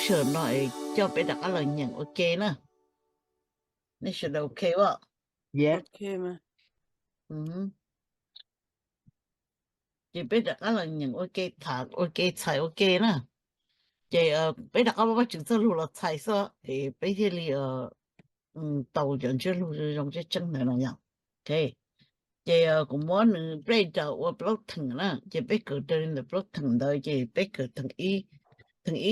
sij hawm no es coj peb rov qab los nyeem ua ke na. Nej sawv daws ok as? Ces peb rov qab los nyeem ua ke, tham ua ke, txhais ua ke na. Ces peb rov qab muab Vajtswv txoj lus los txhais xwb es peb thiaj li tau cov ntsiab lus zoo tseeb tseeb ntawd no yom. Ces kuv muab nws break down ua plaub theem na, ces peb kawm raws li ntawm plaub theem ntawd, ces peb kawm theem ib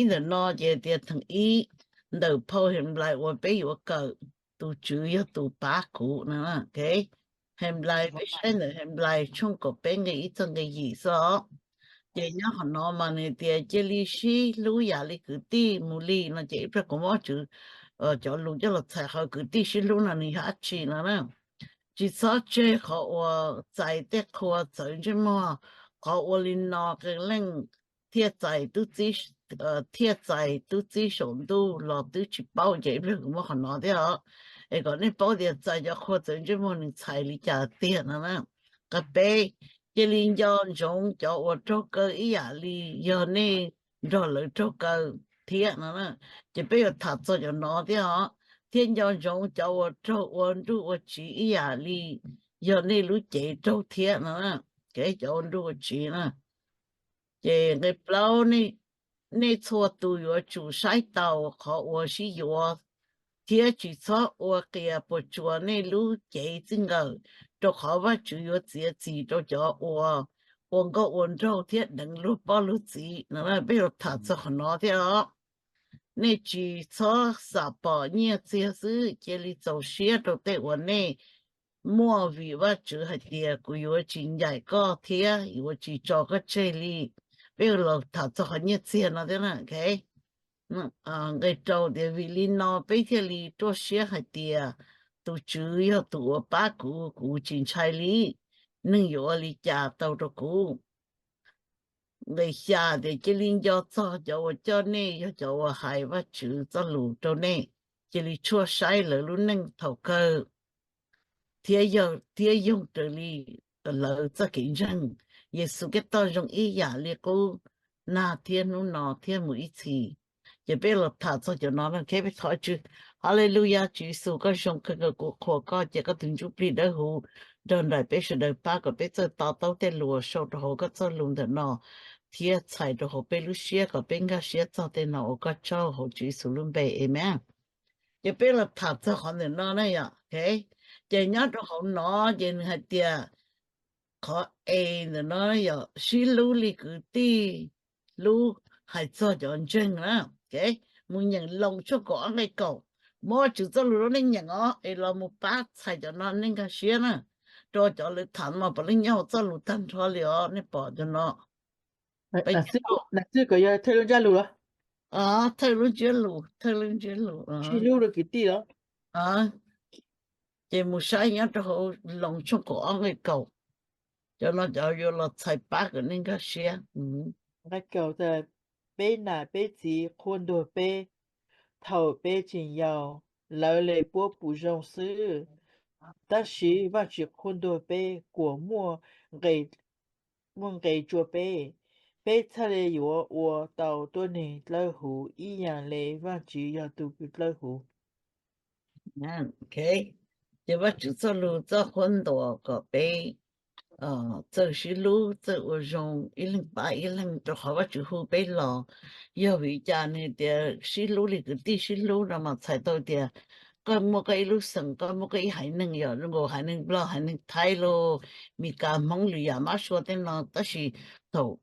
ntawm no ces tias theem ib, ntawm phau Henplais uas peb yuav kawm, tus Tswv yog tus pab kuv no. Henplais, peb saib ntawm Henplais tshooj kaum peb nqe ib txog nqe yim xwb os. Ces nyob qhov no mas nws tias cia li sib hlub yam li kwv tij mus li no, ces ib pliag kuv muab Vajtswv cov lus coj los txhais qhov kwv tij sib hlub no nws yog dab tsi no na. Tsis txhob tseg qhov uas txais tej qhua txawv ntsej muag, qhov ua li no qee leej thiaj txais tub txib, thiaj txais tub txib saum ntuj los twb tsis paub, ces ib pliag kuv muab qhov no thiab os, es kom nej paub tias txais cov qhua txawv ntsej muag nws txhais li cas tiag no na. Nqe peb, cia li nco ntsoov cov uas raug kaw ib yam li yog nej nrog lawv raug kaw thiab no. Ces peb yuav tham txog cov no thiab os, thiab nco ntsoov cov uas raug ua nruj ua tsiv ib yam li yog nej lub cev raug thiab no. Cov ua nruj ua tsiv na. Ces nqe plaub, nej txhua tus yuav tsum saib taus qhov uas sib yuav thiab tsis txhob ua qias puas tsuas nej lub cev txij nkawm, rau qhov Vajtswv yuav txiav txim rau cov uas ua nkauj ua nraug thiab deev luag poj luag txiv no. Peb yuav tham txog qhov no thiab os. Nej tsis txhob xam pom nyiaj txiag xwb, cia li txaus siab rau tej uas nej muaj, vim Vajtswv hais tias kuv yuav tsis ncaim koj thiab yuav tsis tso koj tseg li. Peb yuav los tham txog qhov nyiaj txiag no thiab na. Nqe rau tias vim li no peb thiaj li ruaj siab hais tias tus Tswv yog tus uas pab kuv, kuv tsis ntshai li. Neeg yuav ua li cas tau rau kuv? Nqe xya tias cia li nco txog cov uas coj nej, yog cov uas hais Vajtswv txoj lus rau nej, cia li tshuaj saib lawv lub neej thaum kawg thiab yoog raws li lawv txoj kev ntseeg. Yexus Khetos zoo ib yam li qub nag thiab hnub no thiab mus ib txhis. Ces peb los tham txog cov no na, peb thov Tswv. Haleluya, Tswv Yexus koj zoo kawg, kuv qhuas koj, cia koj tus Ntsuj Plig Dawb Huv nrog nraim peb sawv daws, pab kom peb txawj to taub tej lus uas sau rau hauv koj txoj lus ntawm no thiab txhais rau hauv peb lub siab kom peb nkag siab txog tej no uas koj tsaug, hauv Tswv Yexus lub npe, amees. Ces peb los tham txog qhov ntawm no na yom. Ces nyob rau hauv no ces nws hais tias qhov es ntawm no yog sib hlub li kwv tij hlub, hais txog cov ntseeg na. Mus nyeem Loos tshooj kaum ob nqe kaum, muab Vajtswv txoj lus rau nej nyeem os, es los mus pab txhais cov no nej nkag siab na. Rau cov lawv tham mas puav leej nyob hauv txoj lus tag nrho li os, nej pom cov no. Thawj lub ntsiab lus los? Thawj lub ntsiab lus, thawj lub ntsiab lus. Sib hlub rau kwv tij los? Ces mus saib nyob rau hauv Loos tshooj kaum ob nqe kaum, cov no cov yuav los txhais pab kom nej nkag siab. Nqe kaum, peb nam peb txiv qhuab ntuas peb thaum peb tseem yau, lawv li puab pum zoo xwb, tab sis Vajtswv qhuab ntuas peb kuas muaj muaj nqe tsua peb, peb txhaj li yuav ua tau tuab neeg dlawb huv ib yam li Vajtswv yog tus kws dlawb huv. Ces Vajtswv txoj lus txoj qhuab ntuas kom peb txawj sib hlub, txawj ua zoo, ib leeg pab ib leeg, rau qhov Vajtswv hu peb los. Yog vim cas nws tias sib hlub li kwv tij sib hlub no mas txhais tau tias koj muaj koj ib lub xeem, koj muaj koj ib haiv neeg, yog zoo nkaus haiv neeg Nplog, haiv neeg Thaib los, Mes Kas, Hmoob, lwm yam, mab sua tej no, tab sis thaum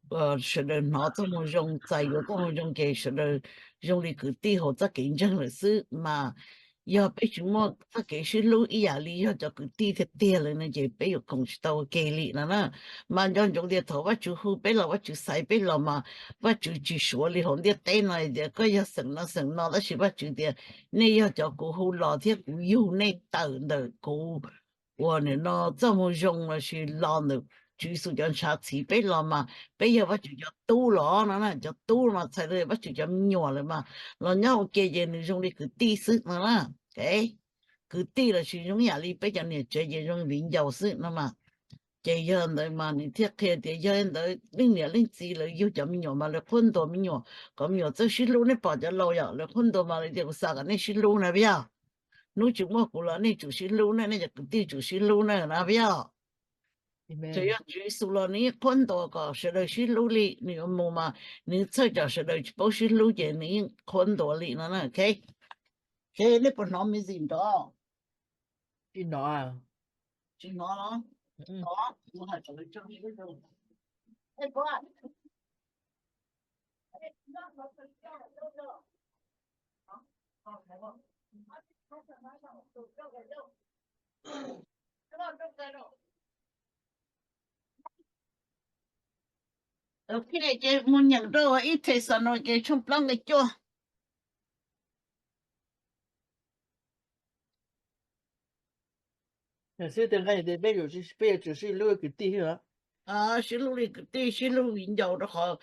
sawv daws hnov txoj moo zoo, txais yuav txoj moo zoo ces sawv daws zoo li kwv tij hauv txoj kev ntseeg lawm xwb. Mas yog peb tsis muaj txoj kev sib hlub ib yam li yog cov kwv tij tiag tiag lawm no ces peb yuav koom tsis tau ua ke li no na. Mas nco ntsoov tias thaum Vajtswv hu peb los, Vajtswv xaiv peb los mas Vajtswv tsis suav li hauv ntiaj teb no tias koj yog xeem no xeem no, tab sis Vajtswv tias nej yog cov kuv hu los thiab kuv yug nej tawm ntawm kuv uas nim no txoj moo zoo lossis los ntawm Tswv Yexus cov ntshav txhiv peb los mas peb yog Vajtswv cov tub los no na. Cov tub mas txhais tau Vajtswv cov me nyuam lawm mas los nyob ua ke ces nws zoo li kwv tij xwb no na. Kwv tij lossis zoo yam li peb cov niam tsev ces zoo viv ncaus xwb no mas. Ces yog ntawd mas nws thiaj qhia tias yog ntawd leej niam leej txiv lawv yug cov me nyuam mas lawv qhuab ntuas me nyuam kom me nyuam txawj sib hlub. Nej pom cov laus yom, lawv qhuab ntuas mas lawv tias kuv xav kom nej sib hlub na, puas yog? Hnub tsis muaj kuv los nej tsum sib hlub na, nej cov kwv tij tsum sib hlub na, na puas yog? Txawm yog Tswv Yexus los nws yeej qhuab ntuas kom sawv daws sib hlub li, nws yuav mus mas nws txhawj tsam sawv daws tsis paub sib hlub ces nws yeej qhuab ntuas li no na. Ok, nej puas hnov music nrov? Tsis hnov. Tsis hnov los? Ok, ces mus nyeem rau ib Thexalaunikes tshooj plaub nqe cuaj. Xib hwb tias nqe tias peb yuav tsum sib hlub kwv tij. Sib hlub li kwv tij, sib hlub viv ncaus rau qhov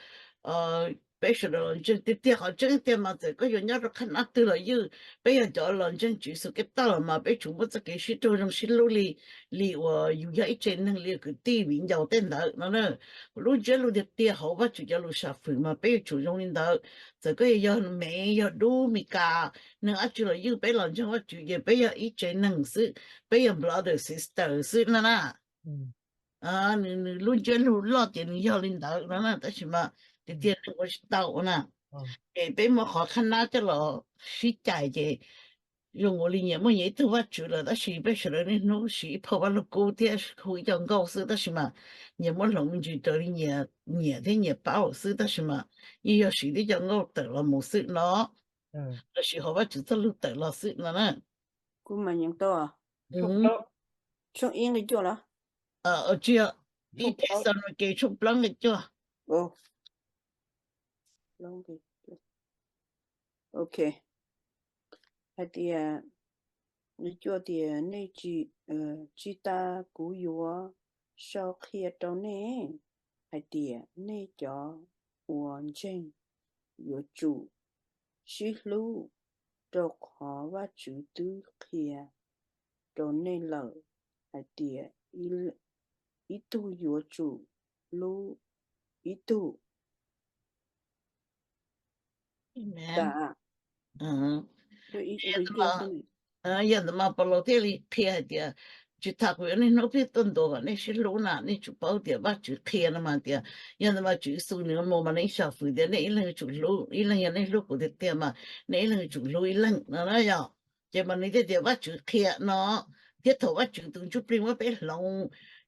peb sawv daws los ntseeg tiag tiag. Qhov tseeb tiag mas txawm koj yuav nyob rau qhab nab twg los ywj, peb yog cov los ntseeg Tswv Yexus Khetos los mas peb tsum muaj txoj kev sib raug zoo sib hlub li, li uas yus yog ib tse neeg li kwv tij viv ncaus tej ntawd no na. Lub ntsiab lus tiag tiag hauv Vajtswv cov lus sam fwm mas peb yuav tsum zoo li ntawd. Txawm koj yog Mev, yog dub, Mes Kas, neeg dab tsi los ywj, peb los ntseeg Vajtswv ces peb yog ib tse neeg xwb, peb yog brother sister xwb no na. Nws lub ntsiab lus loj ces nws yog li ntawd no na, tab sis mas tiag tiag neeg ua tsis tau na. Ces peb muab qhov qhab nab coj los sib cais ces zoo nkaus li nyias muaj nyias ib tug Vajtswv lawm, tab sis peb sawv daws niaj hnub siv ib phau Vajluskub thiab hu ib co nkauj xwb, tab sis mas nyias muab hloov me ntsis raws li nyias nyiam thiab nyias paub xwb, tab sis mas yeej yog siv tib co nkauj tawm los mus xwb no, los sis hauv Vajtswv txoj lus tawm los xwb no na. Kuv mas nyeem tau. Tshooj ib nqe cuaj los? Tsis yog, ib Thexalaunikes tshooj plaub nqe cuaj. Ok. Hais tias, nqe cuaj tias, nej tsis, tsis tas kuv yuav sau qhia rau nej hais tias nej cov uas ntseeg yuav tsum sib hlub, rau qhov Vajtswv twb qhia rau nej lawm hais tias ib tug yuav tsum hlub ib tug. Yog ntawd mas Paulus thiaj li qhia hais tias, tsis tas kuv yuav niaj hnub pheej tuaj ntuas kom nej sib hlub na, nej tsum paub tias Vajtswv qhia no mas tias, yog ntawd mas Tswv Yexus nws mus mas nws yeej sam fwm tias nej ib leeg tsum hlub ib leeg, yog nej hlub kuv tiag tiag mas nej ib leeg tsum hlub ib leeg no na yom. Ces mas nws thiaj tias Vajtswv qhia no, thiab thaum Vajtswv tus Ntsuj Plig muab peb hloov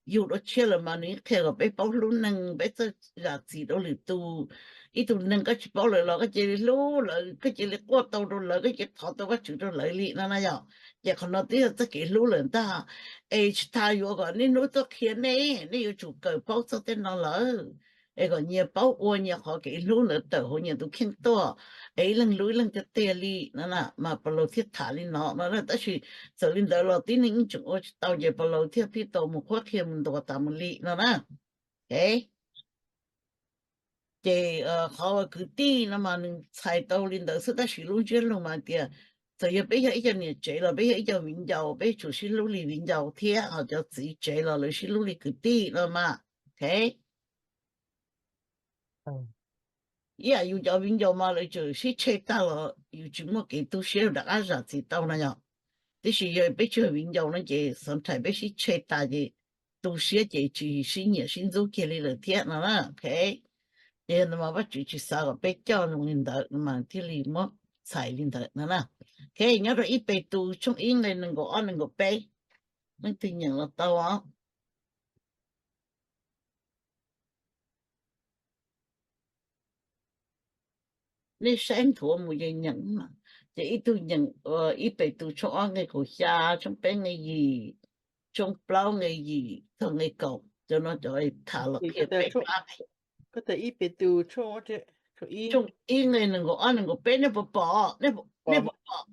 yug dua tshiab lawm mas nws yeej qhia kom peb paub hlub neeg, peb txawj zam txim rau lwm tus. Ib tug neeg koj tsis paub lawm los koj cia li hlub lawv, koj cia li quaj tau rau lawv, koj cia li thov tau Vajtswv rau lawv li no na yom. Ces qhov no twb yog txoj kev hlub lawm ntag. Es tsis tas yuav kom niaj hnub tuaj qhia nej, nej yuav tsum kawm paub txog tej no lawm, es kom nyias paub ua nyias qhov kev hlub ntawd tawm hauv nyias tus kheej tuaj, es ib leeg hlub ib leeg tiag tiag li no na. Mas Paulus thiaj tham li no no na, tab sis txawm li ntawd los tib neeg yeej tseem ua tsis tau, ces Paulus thiaj pheej tau mus qhuab qhia mus ntuas tas mus li no na. Ces qhov uas kwv tij no mas nws txhais tau li ntawd xwb, tab sis lub ntsiab lus mas tias txawm yog peb yog ib co niam tsev los peb yog ib co viv ncaus, peb tsum sib hlub li viv ncaus thiab, ho cov txiv tsev los lawv sib hlub li kwv tij no mas. Ok, ib yam yus cov viv ncaus mas lawv tseem sib tshe tag los yus tsis muaj kev tu siab rov qab zam txim tau no yom. Tiam sis yog peb tsis yog viv ncaus no ces sometimes peb sib tshe tas ces tu siab ces tsis sib nyiam sib ntxub kiag li lawm thiab no na. Ok, ces yog ntawd mas Vajtswv tsis xav kom peb coj zoo li ntawd mas thiaj li muab txhais li ntawd no na. Ok, nyob rau ib Petus tshooj ib nqe nees nkaum ob nees nkaum peb, leej twg nyeem los tau os. Nej saib nthuav mus ces nyeem, ces ib tug nyeem ib Petus tshooj ob nqe kaum xya, tshooj peb nqe yim, tshooj plaub nqe yim txog nqe kaum, cov no cov tham los qhia peb pab. Koj tias ib Petus tshooj ib nqe nees nkaum ob nees nkaum peb, nej puas pom? Nej puas pom?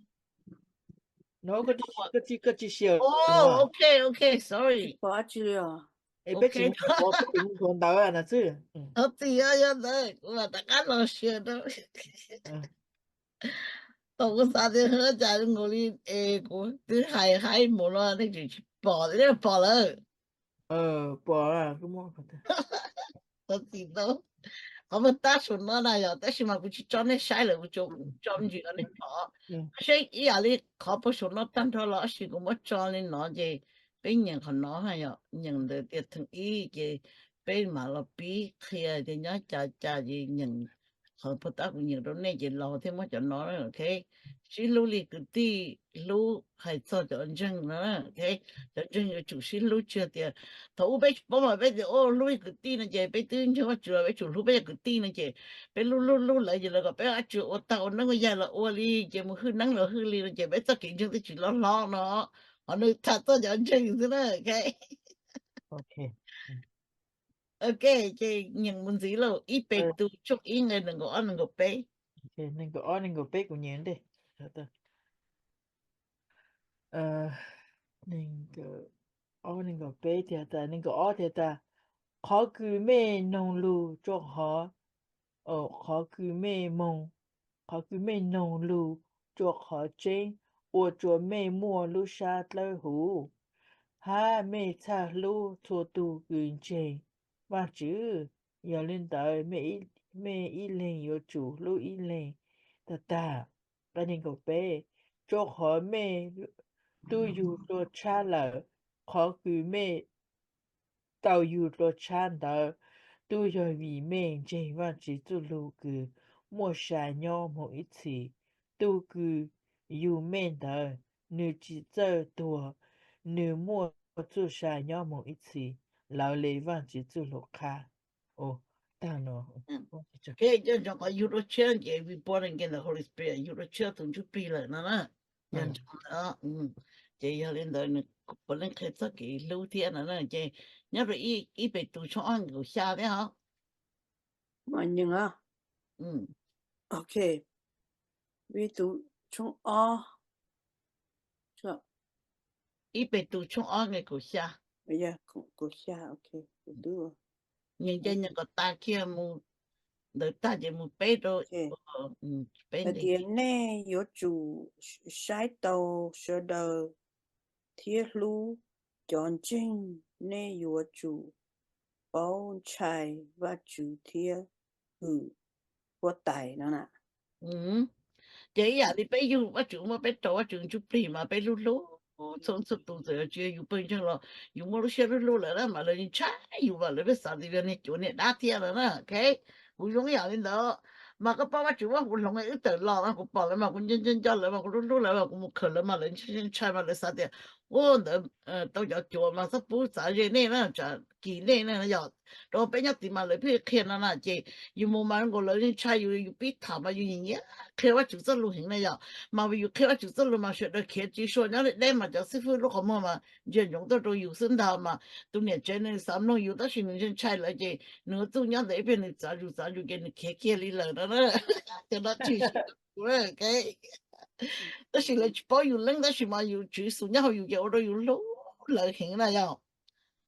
Koj tsis, koj tsis share. Ok, ok, sorry. Es peb tsis mus ntawd na xwb. Thov txim, yog ntawd kuv mam rov qab los share rau. Thaum kuv xav tias cas zoo nkaus li es kuv twb hais hais mus no nej tseem tsis pom, nej pom lawm. Pom, qhov muag tab saum no na yom, tab sis mas kuv tsis tso nej saib lawm, kuv tsuas tso me ntsis rau nej pom. Seb ib yam li qhov puag saum no tag nrho los tab sis kuv muab tso li no ces peb nyeem qhov no na yom, nyeem ntawm tias theem ib ces peb mam los pib qhia tias nyob cas cas ces nyeem qhov puag ta kuv nyeem rau nej ces los thiaj muab cov no, ok. Sib hlub li kwv tij hlub hais txog cov ntseeg no, ok. Cov ntseeg yuav tsum sib hlub, tsis tias thaum ub peb tsis paub mas peb tias hlub li kwv tij no ces peb twb ntseeg Vajtswv los peb tsum hlub peb cov kwv tij no ces peb hlub hlub hlub lawv ces lawv kom peb Vajtswv ua tag ua neeb ua yaig los ua li, ces mus hwj neeb los hwj li no ces peb txoj kev ntseeg twb tsis loj hlob no. Qhov no tham txog cov ntseeg xwb na, ok. Ok, ces nyeem mus ntxiv lauj, ib Petus tshooj ib nqe nees nkaum ob nees nkaum peb. Nees nkaum ob nees nkaum peb kuv nyeem ntej. Nees nkaum ob nees nkaum peb tias tas, nees nkaum ob tias tas, qhov kws mej noog lug rua qhov, qhov kws mej moog, qhov kws mej noog lug rua qhov tseeb, ua rua mej muaj lub sab dlawb huv, hab mej txhaj hlub txhua tug kws ntseeg Vaajtswv. Yog li ntawd, mej ib leeg yuav tsum hlub ib leeg tag tag. Rua qhov mej tub yug dlua tshab lawm, qhov kws mej tau yug dlua tshab ntawd tub yog vim mej ntseeg Vaajtswv txuj lug kws muaj sa nyob moog ib txhis. Tug kws yug mej ntawd, nwg tsi txawj tuag, nwg muaj txuj sa nyob moog ib txhis. Lawv le Vaajtswv txuj lug qha. Tag no. Cov ntsoov qhov yug dlua tshiab ces vim pua nkees ntawm Holy Spirit yug dlua tshiab tus ntsuj plig lawm no na. Ces yog li ntawd nws puav leej qhia txog kev hlub thiab no na. Ces nyob rau ib Petus tshooj ob nqe kaum xya thiab os. Ok, Petus tshooj ob, ib Petus tshooj ob nqe kaum xya. Nyeem ces nyeem kom tas kiag mus, ntawd tag ces mus peb rau peb. Hais tias nej yuav tsum saib taus sawv daws thiab hlub cov ntseeg, nej yuav tsum paub ntshai Vajtswv thiab hwm huab tais no na. Ces ib yam li peb yug Vajtswv muab peb rau Vajtswv ntsuj plig mas peb hlub hlub txhua txhua tus, txawm yog tsis yog yus pawg ntseeg los yus muaj lub siab hlub hlub lawm na mas lawv ntshai yus mas lawv pheej xav tias yog niag cuav niag dab thiab lawm na. Ok, kuv zoo ib yam li ntawd. Mas koj paub Vajtswv muab kuv hloov wb tawm los mas kuv pom lawv mas kuv nco nco nco lawv mas kuv hlub hlub lawv mas kuv mus khawm lawv mas lawv ntshai ntshai mas lawv xav tias ua ntawd tau cov cuav mas txhob pub txav ze nej na, tsam kis nej na yom. Rau peb nyob tid mas lawv pheej qhia no na ces yus mus mas nkaus lawv ntshai yus, yus pib tham mas yus nyiam nyiam qhia Vajtswv txoj lus heev na yom. Mas yus qhia Vajtswv txoj lus mas sawv daws khiav tsis sua nyob deb deb mas cov xib fwb lub qhov muag mas ntsia ntsoov tuaj rau yus xwb ntag mas tus niam tsev nws xav mloog yus tab sis nws ntshai ntshai lawv ces nws ua txuj nyob ntawd ib pliag nws txav zus txav zus ces nws khiav kiag li lawm no na. Cov no tsis, tab sis lawv tsis paub yus leej tab sis mas yus Tswv Yexus nyob hauv yus ces ua rau yus hlub lawv heev na yom.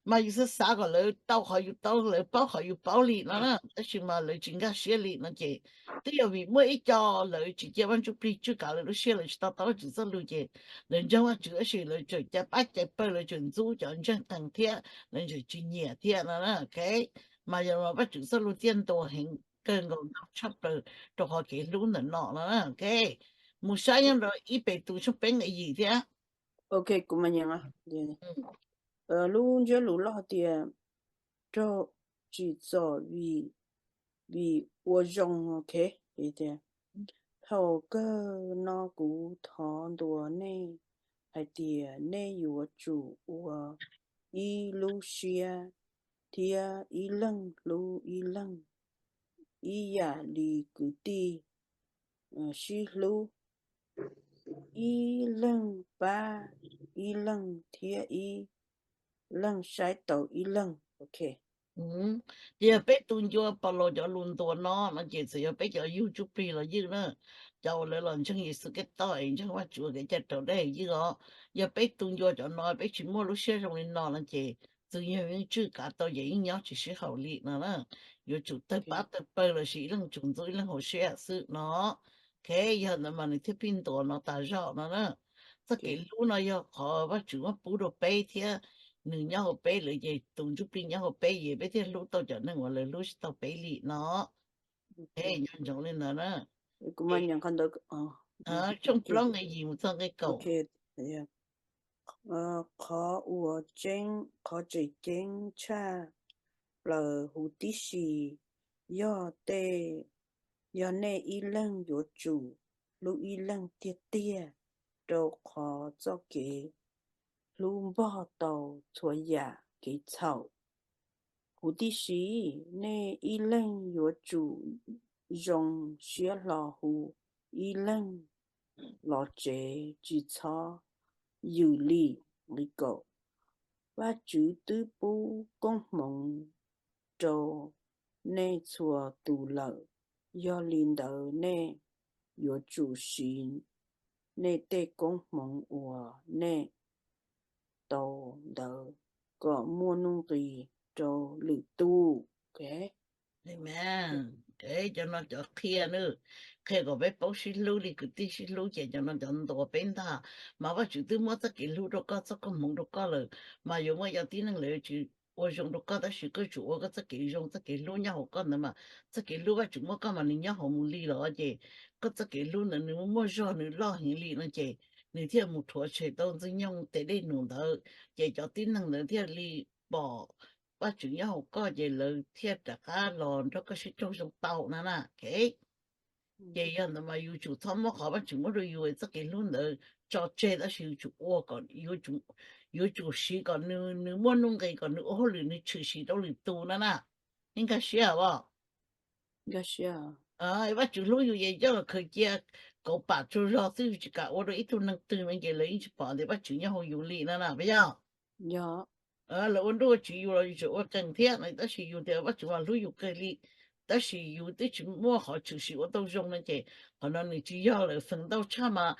Mas yus xav xav kom lawv tau qhov yus tau, lawv paub qhov yus paub li no na, tab sis mas lawv tsis nkag siab li no ces twb yog vim muaj ib co lawv tsis cia Vaj Ntsuj Plig tswj kav lawv lub siab, lawv tsis to taub Vajtswv txoj lus ces lawv ntseeg Vajtswv tab sis lawv tseem cais pab cais pawg, lawv tseem ntxub cov ntseeg qees thiab lawv tseem tsis nyiam thiab no na. Ok, mas yog Vajtswv txoj lus thiaj ntuas heev kawg nkaus ntau tshaj plaws rau qhov kev hlub ntawm no no. Ok, mus saib nyob rau ib Petus tshooj peb nqe yim thiab. Ok, kuv mas nyeem, lub ntsiab lus loj tias raug tsim txom vim, vim ua zoo. Ok, tias thaum kawg no kuv thov ntuas nej hais tias nej yuav tsum ua ib lub siab thiab ib leeg hlub ib leeg, ib yam li kwv tij sib hlub, ib leeg pab ib leeg thiab ib leeg saib taus ib leeg. Ok, ces yog peb tu ncua Paulus cov lus ntuas no no ces txawm yog peb cov yug Ntsuj Plig los ywj na, cov uas lawv los ntseeg Yexus Khetos es ntseeg Vajtswv kev cai raus dej ywj os. Yog peb tu ncua cov no peb tsis muaj lub siab zoo li no no ces txwv yog yeej tswj kav tau ces yeej nyob tsis sib haum li no na. Yuav tsum tawg pab tawg pawg lossis ib leeg tsum ntxub ib leeg hauv siab xwb no. Ok, yog ntawd mas nws thiaj pheej ntuas no tas zog no na. Txoj kev hlub no yog qhov Vajtswv muab pub rau peb thiab nws nyob hauv peb lawm ces tus ntsuj plig nyob hauv peb ces peb thiaj hlub tau cov neeg uas lawv hlub tsis tau peb li no. Nco ntsoov li ntawd na. Tshooj plaub nqe yim mus txog nqe kaum. Qhov uas tseem ceeb tshaj plaws huv tib si yog tej, yog nej ib leeg yuav tsum hlub ib leeg tiag tiag, rau qhov txoj kev hlub npog tau txhua yam kev txhaum. Huv tib si, nej ib leeg yuav tsum zoo siab hlo hu ib leeg los tsev, tsis txhob yws li. Nqe kaum, Vajtswv twb pub koob hmoov rau nej txhua tus lawm, yog li ntawd nej yuav tsum siv nej tej koob hmoov uas nej tau ntawd kom muaj nuj nqis rau lwm tus. Cov no cov qhia, qhia kom peb paub sib hlub li kwv tij sib hlub ces cov no cov ntuas peb ntag. Mas Vajtswv twb muab txoj kev hlub rau koj, txoj koob hmoov rau koj lawm, mas yuav muaj cov tib neeg lawv tsis ua zoo rau koj, tab sis koj yuav tsum ua koj txoj kev zoo txoj kev hlub nyob hauv koj ntawd mas txoj kev hlub Vajtswv muab koj mas nws nyob hauv mus li los ces koj txoj kev hlub ntawd nws muaj zog nws loj heev li no ces nws thiaj mus rhuav tshem tau ntxwg nyoog tes dej num ntawd ces cov tib neeg ntawd thiaj li pom Vajtswv nyob hauv koj ces lawv thiaj rov qab los nrog koj sib raug zoo tau na na. Ces yog ntawd mas yus tsum txhob muab qhov Vajtswv muab rau yus txoj kev hlub ntawd tso tseg, tab sis yus tsum ua kom, yuav tsum siv kom nws muaj nuj nqis, kom nws ua hauj lwm, nws tshwm sim rau lwm tus na na. Nej nkag siab os? Vajtswv hlub yus ces coj los khaws cia kauv pam tsaug zog xwb, yus tsis kam ua rau ib tug neeg twg no ces lawv yeej tsis pom tias Vajtswv nyob hauv yus li no na, puas yog? Lawv ua nruj ua tsiv yus los yus tseem ua qees thiab no, tab sis yus tias Vajtswv mas hlub yus kawg li, tab sis yus twb tsis muaj qhov tshwm sim ua tau zoo no ces qhov no nws tsis yog lawm. Feem ntau tshaj mas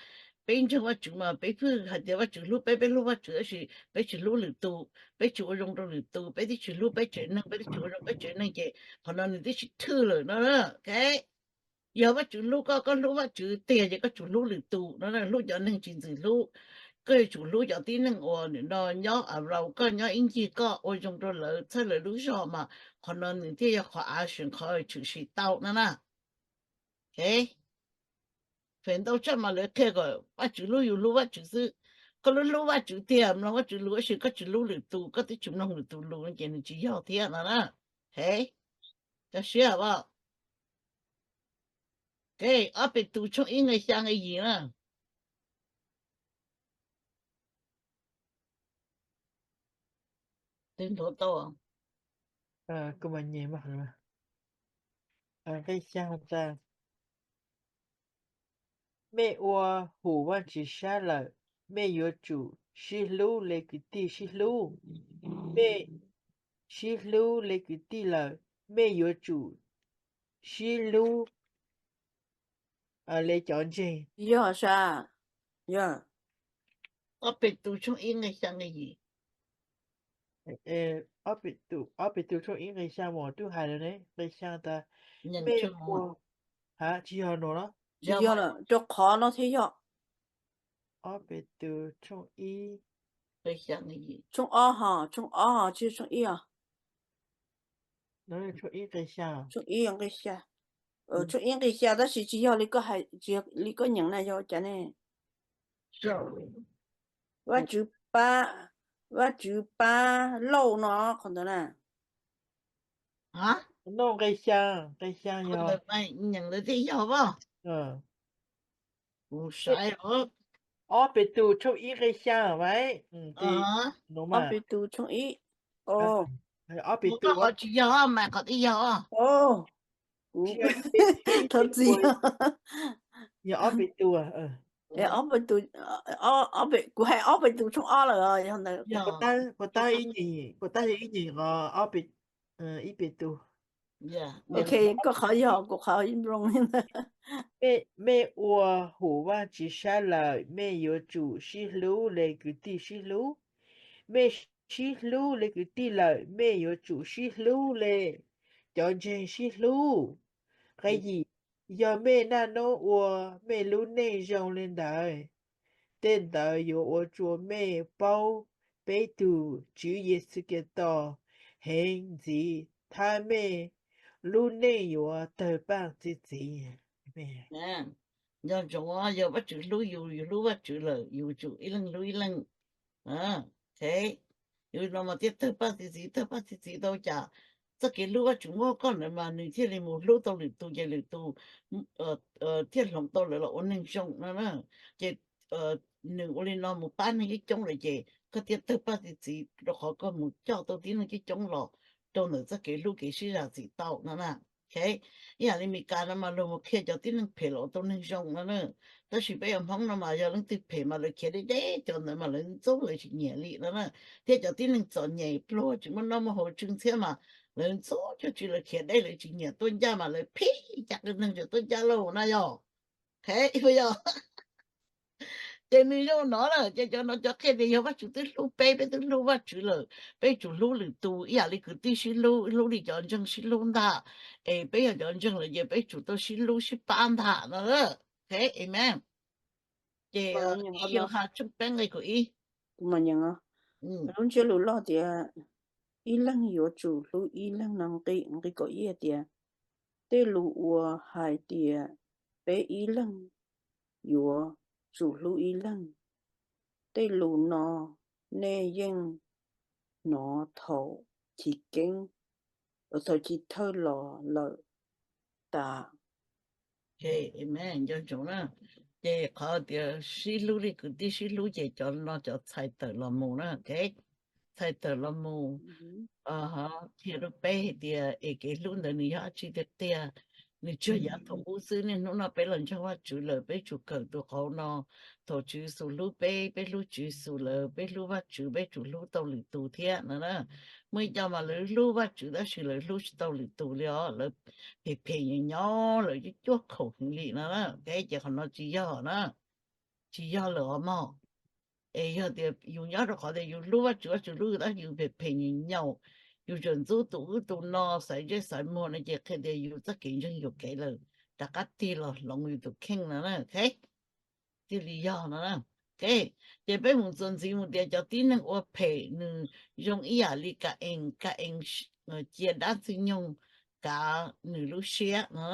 peb ntseeg Vajtswv mas peb pheej hais tias Vajtswv hlub peb, peb hlub Vajtswv, tab sis peb tsis hlub lwm tus, peb tsis ua zoo rau lwm tus, peb twb tsis hlub peb tsev neeg, peb twb tsis ua zoo peb tsev neeg ces qhov no nws twb tsis thwj lawm no. Yog Vajtswv hlub koj, koj hlub Vajtswv tiag ces koj tsum hlub lwm tus no, hlub cov neeg tsis ntxim hlub. Koj yuav tsum hlub cov tib neeg uas nim no nyob around koj, nyob ib ncig koj, ua zoo rau lawv, txhawb lawv lub zog mas qhov no nws thiaj yog qhov av seem qhov tshwm sim tau no na. Feem ntau tshaj mas lawv qhia kom Vajtswv hlub yus, hlub Vajtswv xwb. Koj hlub, hlub Vajtswv tiag, mloog Vajtswv lus, tab sis koj tsis hlub lwm tus, koj twb tsis mloog lwm tus lus no ces nws tsis yog thiab no na. He, koj siab os. Ob Petus tshooj ib nqe xya nqe yim na. Twb nthuav tau. Nqe xya tas, mej ua hum Vajtswv sab lawm, mej yuav tsum sib hlub le kwv tij sib hlub. Mej sib hlub le kwv tij lawm, mej yuav tsum sib hlub le cov ntseeg. Yog sa, yog. Ob Petus tshooj ib nqe xya nqe yim. Ob Petus tshooj ib nqe xya mas twb hais lawm ne, nqe xya tas, mej ua, ha, tsis yog no los? Tsis yog, rau qhov no thiaj yog. Ob Petus tshooj ib, tshooj ob ho, tshooj ob ho tsis yog tshooj ib os. Tshooj ib nqe xya, tshooj ib nqe xya. Tshooj ib nqe xya tab sis tsis yog li koj hais, tsis yog li koj nyeem na, yog cas ne? Vajtswv pab, Vajtswv pab Lauj no qhov ntawd na. Nqe xya, nqe xya yog, nyeem ntawd thiaj yog as. Kuv saib, Ob Petus tshooj ib nqe xya mas. Ob Petus tshooj ib. Ob Petus, qhov tsis yog mas qhov twb yog. Thov txim. Yog Ob Petus. Kuv hais Ob Petus tshooj ob lawm. Puas tab, puas tab ib nyuag qhov, ib Petus. Ok, koj qhov yog, kuv qhov nplooj. Mej ua hum Vajtswv sab lawm, mej yuav tsum sib hlub le kwv tij sib hlub. Mej sib hlub le kwv tij lawm, mej yuav tsum sib hlub le cov ntseeg sib hlub. Nqe yim, yog mej naj nub ua mej lub neej zoo li ntawd, tej ntawd yuav ua rua mej paub peb tus Tswv Yexus Khetos heev ntxiv, thab mej lub neej yuav tawg paj txi txiv. Nco ntsoov, yog Vajtswv hlub yus, yus hlub Vajtswv lawm, yus tsum ib leeg hlub ib leeg. Yus no mas thiaj tawg paj txi txiv, tawg paj txi txiv tau cas? Txoj kev hlub Vajtswv muab koj ntawd mas nws thiaj li mus hlub tau lwm tus, ces lwm tus thiaj hloov tau lawv los ua neeg zoo no na. Ces nws ua li no mus pab neeg coob coob lawm ces koj thiaj tawg paj txi txiv, rau qhov koj mus coj tau tib neeg coob coob los rau ntawm txoj kev hlub kev sib zam txim tau no na. Ib yam li Meskas no mas luag mus qhia cov tib neeg phem los ua tau neeg zoo no na. Tab sis peb yog Hmoob no mas yog leej twg phem mas lawv khiav deb deb, cov ntawd mas lawv ntxub lawv tsis nyiam li no na. Thiab cov tib neeg txom nyem pluag tsis muaj noj muaj haus tsw ntxhiab mas lawv ntxub cuag tsi, lawv khiav deb lawv tsis nyiam tuaj ncaj mas lawv phim cas qw neeg tseem tuaj ncaj lauj na yog. Yog ces nws zoo no na, ces cov no cov qhia tias yog Vajtswv twb hlub peb, peb twb hlub Vajtswv lawm, peb tsum hlub lwm tus ib yam li kwv tij sib hlub, hlub li cov ntseeg sib hlub ntag. Es peb yog cov ntseeg lawm ces peb tsum tau sib hlub sib pab ntag no. Amen. Ces Yauhas tshooj peb nqe kaum ib, lub ntsiab lus loj tias ib leeg yuav tsum hlub ib leeg no, nqe kaum ib tias, tej lus uas hais tias peb ib leeg yuav tsum hlub ib leeg, tej lus no nej yeej hnov thaum chiv keeb, thaum chiv thawj los lawm tas. Nco ntsoov na, ces qhov tias sib hlub li kwv tij sib hlub ces cov no cov txhais tawm los mus na, txhais tawm los mus qhia rau peb hais tias es kev hlub ntawd nws yog dab tsi tiag tiag. Nws tsuas yav thaum ub xwb, niaj hnub no peb los ntseeg Vajtswv lawm peb tsum kawm tus qauv no. Thaum Tswv Yexus hlub peb, peb hlub Tswv Yexus lawm, peb hlub Vajtswv peb tsum hlub tau lwm tus thiab no na. Muaj ib co mas lawv hlub Vajtswv tab sis lawv hlub tsis tau lwm tus li os, lawv phem phem nyaum nyaum, lawv cuaj cuaj khaum heev li no na. Ces qhov no tsis yog na, tsis yog lawm os mog. Es yog tias yus nyob rau qhov tias yus hlub Vajtswv, Vajtswv hlub yus tab sis yus phem phem nyaum nyaum, yus tseem ntxub tus ub tus no, xaiv ntsej xaiv muag no ces qhia tias yus txoj kev ntseeg yuam kev lawm, rov qab tig los hloov yus tus kheej no na. Thiaj li yog no na. Ces peb mus txuas ntxiv mus tias cov tib neeg ua phem nws zoo ib yam li Ka-ees, Ka-ees cia dab ntxwg nyoog kav nws lub siab no.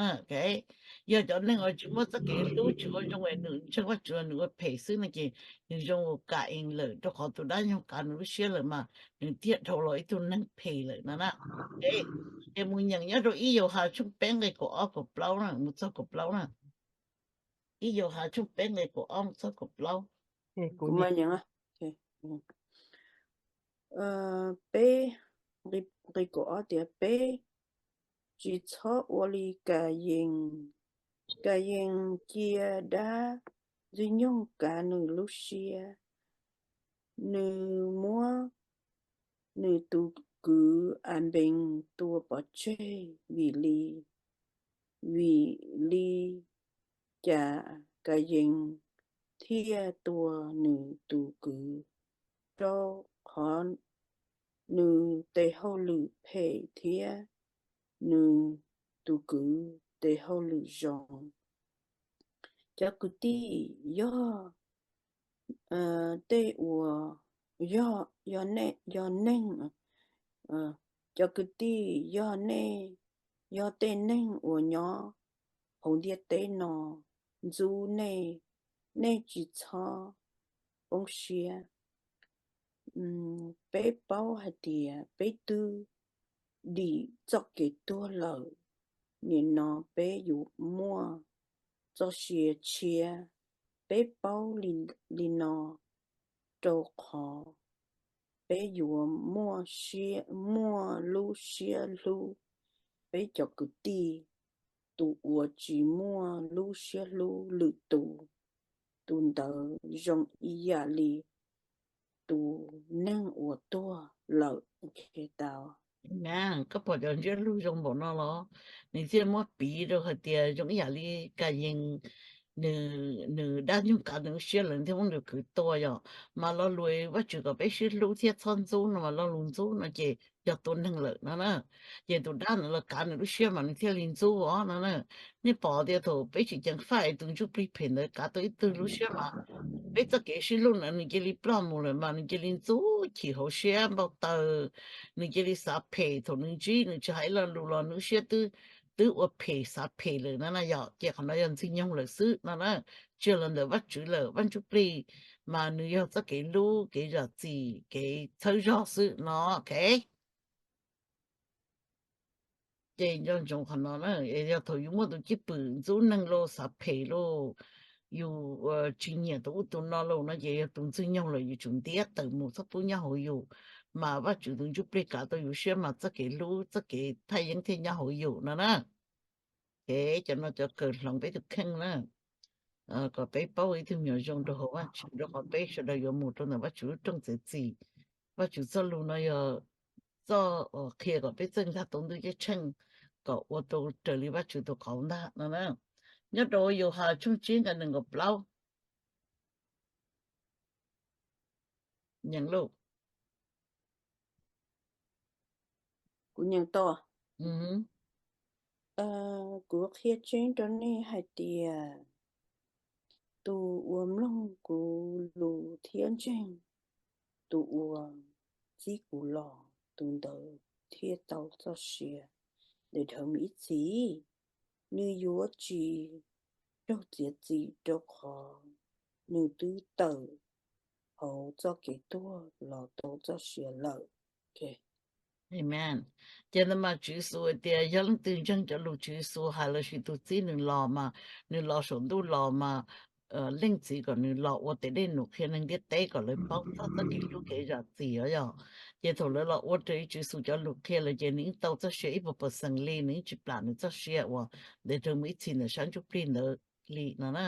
Yog cov neeg uas tsis muaj txoj kev hlub tsis ua zoo es nws ntseeg Vajtswv nws ua phem xwb no ces nws zoo ua Ka-ees lawm, rau qhov tus dab ntxwg nyoog kav nws lub siab lawm mas nws thiaj dhau los ib tug neeg phem lawm no na. Ces mus nyeem nyob rau ib Yauhas tshooj peb nqe kaum ob kaum plaub na, mus txog kaum plaub na. Ib Yauhas tshooj peb nqe kaum ob mus txog kaum plaub. Peb, nqe kaum ob tias, peb tsis txhob ua li Ka-yees. Ka-yees cia dab ntxwg nyoog kav nws lub siab. Nws muab nws tus kwv Anpees tua pov tseg. Vim li, vim li cas Ka-yees thiaj tua nws tus kwv? Rau qhov nws tes hauj lwm phem thiab nws tus kwv tes hauj lwm zoo. Cov kwv tij, yog tej uas, yog, yog neeg, cov kwv tij, yog nej, yog tej neeg uas nyob hauv ntiaj teb no ntxub nej, nej tsis txhob poob siab. Peb paub hais tias peb twb dim txoj kev tuag lawm, nim no peb yuav muaj txoj sia tshiab. Peb paub li no rau qhov peb yuav muaj lub siab hlub peb cov kwv tij. Tus uas tsis muaj lub siab hlub lwm tus, tus ntawd zoo ib yam li tus neeg uas tuag lawm. Koj pom cov ntsiab lus zoo npaum no los nws thiaj muab piv rau hais tias zoo ib yam li Ka-yees, nws dab ntxwg nyoog kav nws lub siab lawm thiaj muab nws kwv tua yom. Mas lo lus Vajtswv kom peb sib hlub thiab txhob ntxub no mas lo lus ntxub no ces yog tua neeg lawm no na. Ces tus dab ntawd los kav nws lub siab mas nws thiaj li ntxub os no na. Nej pom tias thaum peb tsis ceev faj es tus ntsuj plig phem ntawd kav tau ib tug lub siab mas peb txoj kev sib hlub na nws cia li ploj mus lawm mas nws cia li ntxub chim hauv siab npau taws, nws cia li xav phem. Thaum nws ntsib nws tsis hais ib lo lus los nws lub siab twb, twb ua phem xav phem lawm no na yom. Ces qhov no yog ntxwg nyoog lawm xwb no na, tsis yog los ntawm Vajtswv lawm. Vaj ntsuj plig mas nws yog txoj kev hlub, kev zam txim, kev txhawb zog xwb no, ok. Ces nco ntsoov qhov no na, yog thaum yus muaj tus cwj pwm ntxub neeg los xav phem los, yus tsis nyiam tus ub tus no los no ces yog tus ntxwg nyoog lawm, yus tsum ntiab tawm mus, txhob pub nyob hauv yus, mas Vajtswv tus ntsuj plig kav tau yus siab mas txoj kev hlub txoj kev thaj yeeb thiaj nyob hauv yus no na. Ces cov no cov kawm hloov peb tus kheej na, kom peb paub ua ib tug me nyuam zoo rau hauv Vajtswv, rau qhov peb sawv daws yuav mus rau ntawm Vajtswv lub rooj txiav txim. Vajtswv txoj lus no yog txoj qhia kom peb txawj nkag tau ntuj ceeb tsheej, kom ua tau raws li Vajtswv tus qauv ntag no na. Nyob rau Yauhas tshooj tsib nqe nees nkaum plaub, nyeem lauj. Kuv nyeem tau. Kuv qhia tseeb rau nej hais tias tus uas mloog kuv lus thiab ntseeg, tus uas txib kuv los, tus ntawd thiaj tau txoj sia ntawm dhawv ib txhis. Nws yuav tsis raug txiav txim rau qhov nws twb tawm hauv txoj kev tuag los tau txoj sia lawm. Amen. Ces ntawd mas Tswv Yexus hais tias yog leej twg ntseeg cov lus Tswv Yexus hais lossis tus txib nws los mas, nws los saum ntuj los mas, Leej Txiv kom nws los ua tes dej num qhia neeg ntiaj teb kom lawv paub txog txoj kev hlub kev zam txim os yog. Ces thaum lawv los ua raws li Tswv Yexus cov lus qhia lawm ces nws yeej tau txoj sia ib puas percent li, nws yeej tsis plam nws txoj sia uas ntev rau mus ib txhis ntawm sab ntsuj plig ntawd li no na.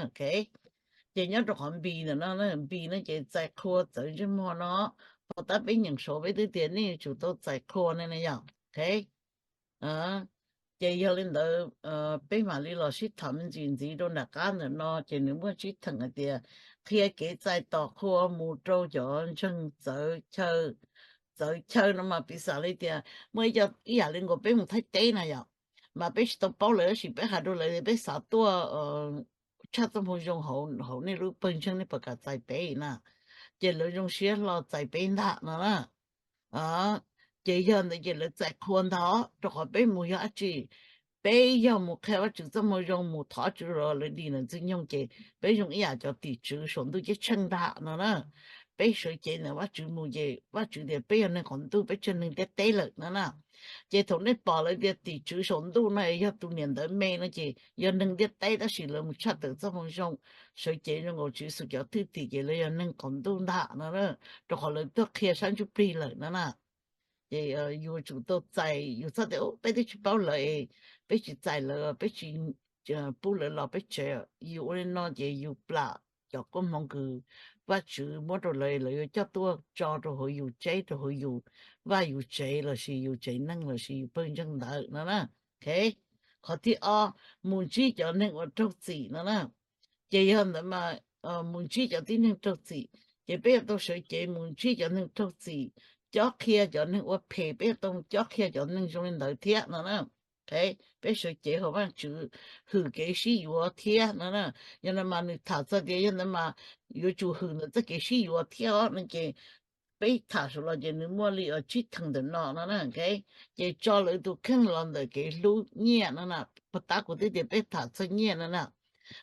Ces nyob rau qhov Npis ntawm no, Npis no ces txais qhua txawv ntsej muag no, pov tab peb nyeem saud peb twb tias nej yuav tsum tau txais qhua ne na yom. Ces yog li ntawd peb mam li los sib tham me ntsis ntxiv rau nram qab ntawm no ces nws muaj tsib theem hais tias qhia kev txais tos qhua mus rau cov ntseeg txawv chaw no mas piv xam li tias muaj ib co ib yam li nkaus peb mus Thaib teb na yom, mas peb tsis tau paub lawv tab sis peb hais rau lawv tias peb xav tuaj tshaj txoj moo zoo hauv nej lub pawg ntseeg, nej puas kam txais peb na? Ces lawv zoo siab hlo txais peb ntag no na. Ces yog ntawd ces lawv txais qhua ntag, rau qhov peb mus yog dab tsi? Peb yog mus qhia Vajtswv txoj moo zoo, mus thov Tswv los lawv dim ntawm Ntxwg Nyoog ces peb zoo ib yam cov tim tswv saum ntuj ceeb tsheej ntag no na. Peb sawv cev ntawm Vajtswv mus ces Vajtswv tias peb yog neeg qaum ntuj, peb tsis yog neeg ntiaj teb lawm no na. Ces thaum nej pom lawv tias tim tswv saum ntuj no yog tus niam ntawv me no ces yog neeg ntiaj teb tab sis lawv mus tshaj tawm txoj moo zoo, sawv cev zoo nkaus Tswv Yexus cov thwj tim ces lawv yog neeg qaum ntuj ntag no, rau qhov lawv tuaj qhia sab ntsuj plig lawm no na. Ces yus tsum tau txais, yus txhob tias peb twb tsis paub lawv, peb tsis txais lawv, peb tsis pub lawv los peb tsev. Yus ua li no ces yus plam cov koob hmoov kws Vajtswv muab rau lawv, lawv yuav coj tuaj tso rau hauv yus tsev, rau hauv yus vaj yus tsev lossis yus tsev neeg lossis yus pawg ntseeg ntawd no na. Qhov thib ob, mus ntsib cov neeg uas raug txim no na. Ces yog ntawd mas mus ntsib cov tib neeg raug txim, ces peb yuav tau sawv cev mus ntsib cov neeg raug txim, cob qhia cov neeg ua phem, peb yuav tau cob qhia cov neeg zoo li ntawd thiab no na. Peb sawv cev hauv Vajtswv hwm kev sib yuav thiab no na. Yog no mas nws tham txog tias yog ntawd mas yuav tsum hwm ntawm txoj kev sib yuav thiab os no ces peb tham saum los ces nws muaj li tsib theem ntawm no no na. Ces tso lawv tus kheej los ntawm kev hlub nyiaj no na. Pov tab kuv twb tias peb tham txog nyiaj no na.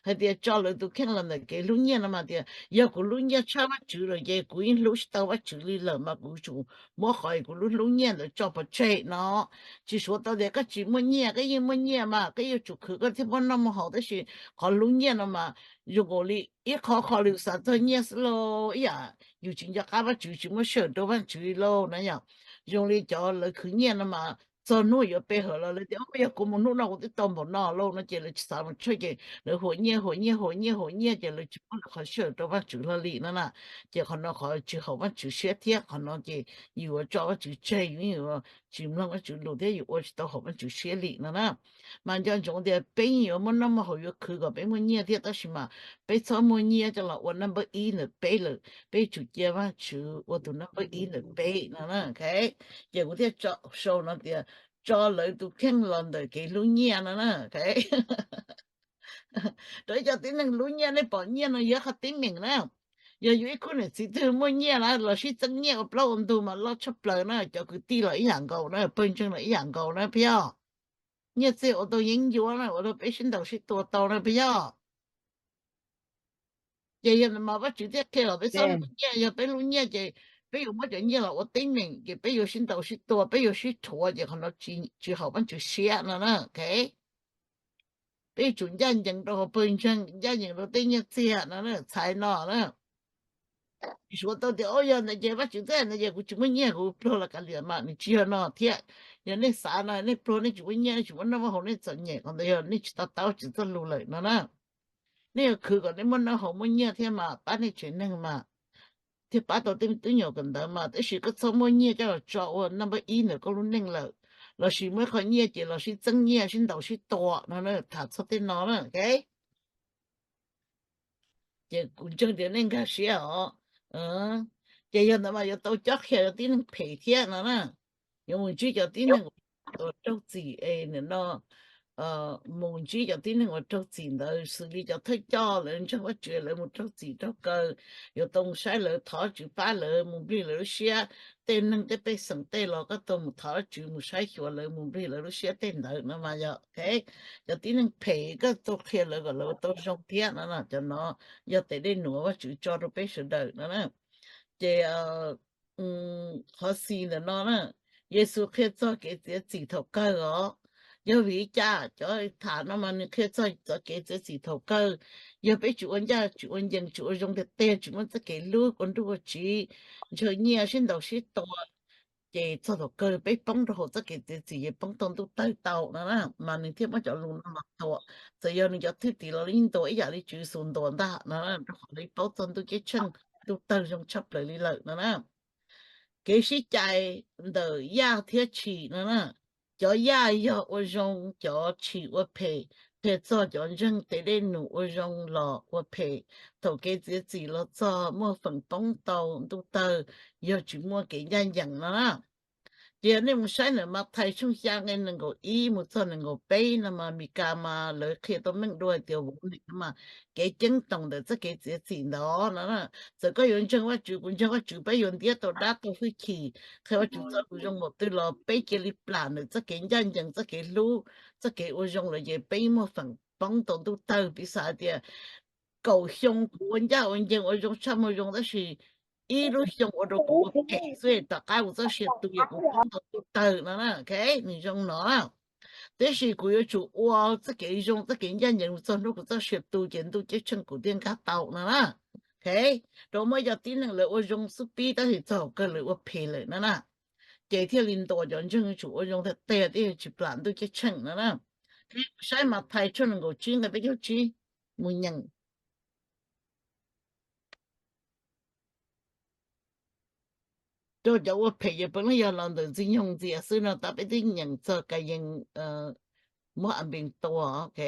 Hais tias tso lawv tus kheej los ntawm kev hlub nyiaj no mas tias yog kuv hlub nyiaj tshaj Vajtswv lawm ces kuv yeej hlub tsis tau Vajtswv li lawm mas kuv tsum muab qhov kuv lub hlub nyiaj ntawd tso pov tseg no. Tsis suav tau tias koj tsis muaj nyiaj, koj yeej muaj nyiaj mas koj yuav tsum khwv koj thiaj muaj noj muaj haus, tab sis qhov hlub nyiaj no mas zoo nkaus li ib qho qho li xav txog nyiaj xwb lauj. Ib yam yus tsis nco qab Vajtswv, tsis muab sij hawm rau Vajtswv li lauj na yom. Zoo li cov lawv khwv nyiaj no mas txog hnub yuav pe hawm los lawv tias, Yog kuv mus hnub no kuv twb tau npaum no lauj, no ces lawv tsis xav mus tshawj ces lawv huas nyiaj huas nyiaj huas nyiaj huas nyiaj ces lawv tsis muab lawv qhov sij hawm rau Vajtswv hlo li no na. Ces qhov no qhov tsis haum Vajtswv siab thiab qhov no ces yus yuav tso Vajtswv tseg, yus yuav tsis mloog Vajtswv lus thiab yus ua tsis tau haum Vajtswv siab li no na. Mas nco ntsoov tias peb yeej yuav muaj noj muaj haus yuav khwv kom peb muaj nyiaj thiab, tab sis mas peb txhob muaj nyiaj coj los ua naj npawb ib ntawm peb lawm, peb tsum cia Vajtswv ua tus naj npawb ib ntawm peb no na. Ces kuv thiaj sau no tias tso lawv tus kheej los ntawm kev hlub nyiaj no na. Rau ib co tib neeg hlub nyiaj, nej pom nyiaj no yog qhov teeb meem na. Yog yus ib khub niam txiv twg muaj nyiaj na los sib txeeb nyiaj ua plaub ua ntug mas loj tshaj plaws na, cov kwv tij los ib yam nkaus na, pawg ntseeg los ib yam nkaus na puas yog? Nyiaj txiag ua tau yeeb ncuab na, ua rau peb sib ntaus sib tua tau na puas yog? Ces yog mas Vajtswv thiaj qhia kom peb txhob hlub nyiaj, yog peb hlub nyiaj ces peb yuav muab cov nyiaj los ua teeb meem ces peb yuav sib ntaus sib tua, peb yuav sib rhuav ces qhov no tsis haum Vajtswv siab no na. Peb yuav tsum ncaj ncees rau hauv pawg ntseeg, ncaj ncees rau tej nyiaj txiag no na, txhais no na. Suav tau tias, O, yog ntawd ces Vajtswv txawj ntawd ces kuv tsis muaj nyiaj kuv pluag los kav liam mas nws tsis yog no thiab. Yog nej xav no nej pluag nej tsis muaj nyiaj nej tsis muaj noj muaj haus nej txom nyem, qhov ntawd yog nej tsis to taub Vajtswv txoj lus lawm no na. Nej yuav khwv kom nej muaj noj haus muaj nyiaj thiab mas pab nej tsev neeg mas, thiaj pab tau tej me tub nyuam kawm ntawv mas, tab sis koj txhob muab nyiaj coj los tso ua naj npawb ib ntawm koj lub neej lawm, lossis muab qhov nyiaj ces los sib txeeb nyiaj sib ntaus sib tua no, tham txog tej no na. Ces kuv ntseeg tias nej nkag siab os. Ces yog ntawd mas yuav tau cob qhia cov tib neeg phem thiab no na. Yuav mus ntsib cov tib neeg uas raug txim es nim no mus ntsib cov tib neeg uas raug txim ntawd xws li cov thawj coj lawv ntseeg Vajtswv lawv mus raug txim raug kaw, yuav tau mus saib lawv, thov Vajtswv pab lawv, mus nplig lawv lub siab. Tej neeg tej pej xeem tej los koj tau mus thov Vajtswv mus saib xyuas lawv, mus nplig lawv lub siab tej ntawd no mas yog cov tib neeg phem koj tau qhia lawv kom lawv tau zoo thiab no. Cov no yog tes dej num Vajtswv tso rau peb sawv daws no na. Ces qhov xis ntawm no na, Yexus qhia txog kev txiav txim thaum kawg os. Yog vim li cas cov tham no mas nws qhia txog txoj kev txiav txim thaum kawg? Yog peb tsis ua ncaj tsis ua ncees tsis ua zoo tiag tiag, tsis muaj txoj kev hlub ua nruj ua tsiv, ntshaw nyiaj sib ntaus sib tua, ces txog thaum kawg peb poob rau hauv txoj kev txiav txim ces poob tau ntuj tawg tau no na. Mas nws thiaj muab cov lus no los ntuas, txawm yog nws cov thwj tim los yeej ntuas ib yam li Tswv Yexus ntuas ntag no, rau qhov lawv paub txog ntuj ceeb tsheej, ntuj tawg zoo tshaj plaws li lawm no na. Kev sib cais ntawm yaj thiab tshis no na. Cov yaj yog ua zoo, cov tshis ua phem, qhia txog cov ntseeg tes dej num ua zoo los ua phem. Thaum kev txiav txim los txog muaj feem poob tau ntuj tawg, yog tsis muaj kev ncaj ncees no na. Ces yog nej mus saib ntawm Mathais tshooj xya nqe nees nkaum ib mus txog nees nkaum peb no mas Mes Kas mas lawv qhia tau meej dua hais tias vov nim no mas kev ceeb toom ntawm txoj kev txiav txim ntawd no. Txawm koj yuav ntseeg Vajtswv, kuv ntseeg Vajtswv, peb yuav ntiab tau dab tau hwj chim, qhia Vajtswv txoj lus zoo npaum twg los peb cia li plam ntawm txoj kev ncaj ncees, txoj kev hlub, txoj kev ua zoo lawm ces peb muaj feem poob tau ntuj tawg. Piv xam hais tias kaum xyoo kuv ua ncaj ua ncees ua zoo tshaj muag zoo tab sis ib lub xyoo ua rau kuv ua phem xwb, tom qab kuv txoj sia tu ces kuv poob tau ntuj tawg no na. Nws zoo no na. Tiam sis kuv yuav tsum ua txoj kev zoo txoj kev ncaj ncees mus txog hnub kuv txoj sia tu ces ntuj ceeb tsheej kuv thiaj nkag tau no na. Rau muaj cov tib neeg lawv ua zoo xub pib tab sis txog kawg lawv ua phem lawm no na. Ces thiaj li ntuas cov ntseeg yuav tsum ua zoo tiag tiag thiaj tsis plam ntuj ceeb tsheej no na. Saib Mathais tshooj nees nkaum tsib nqe peb caug tsib mus nyeem. Rau cov ua phem ces puav leej yog los ntawm Ntxwg Nyoog ntxias xwb no, tab peb twb nyeem txog Kayees muab Anpees tua, ok.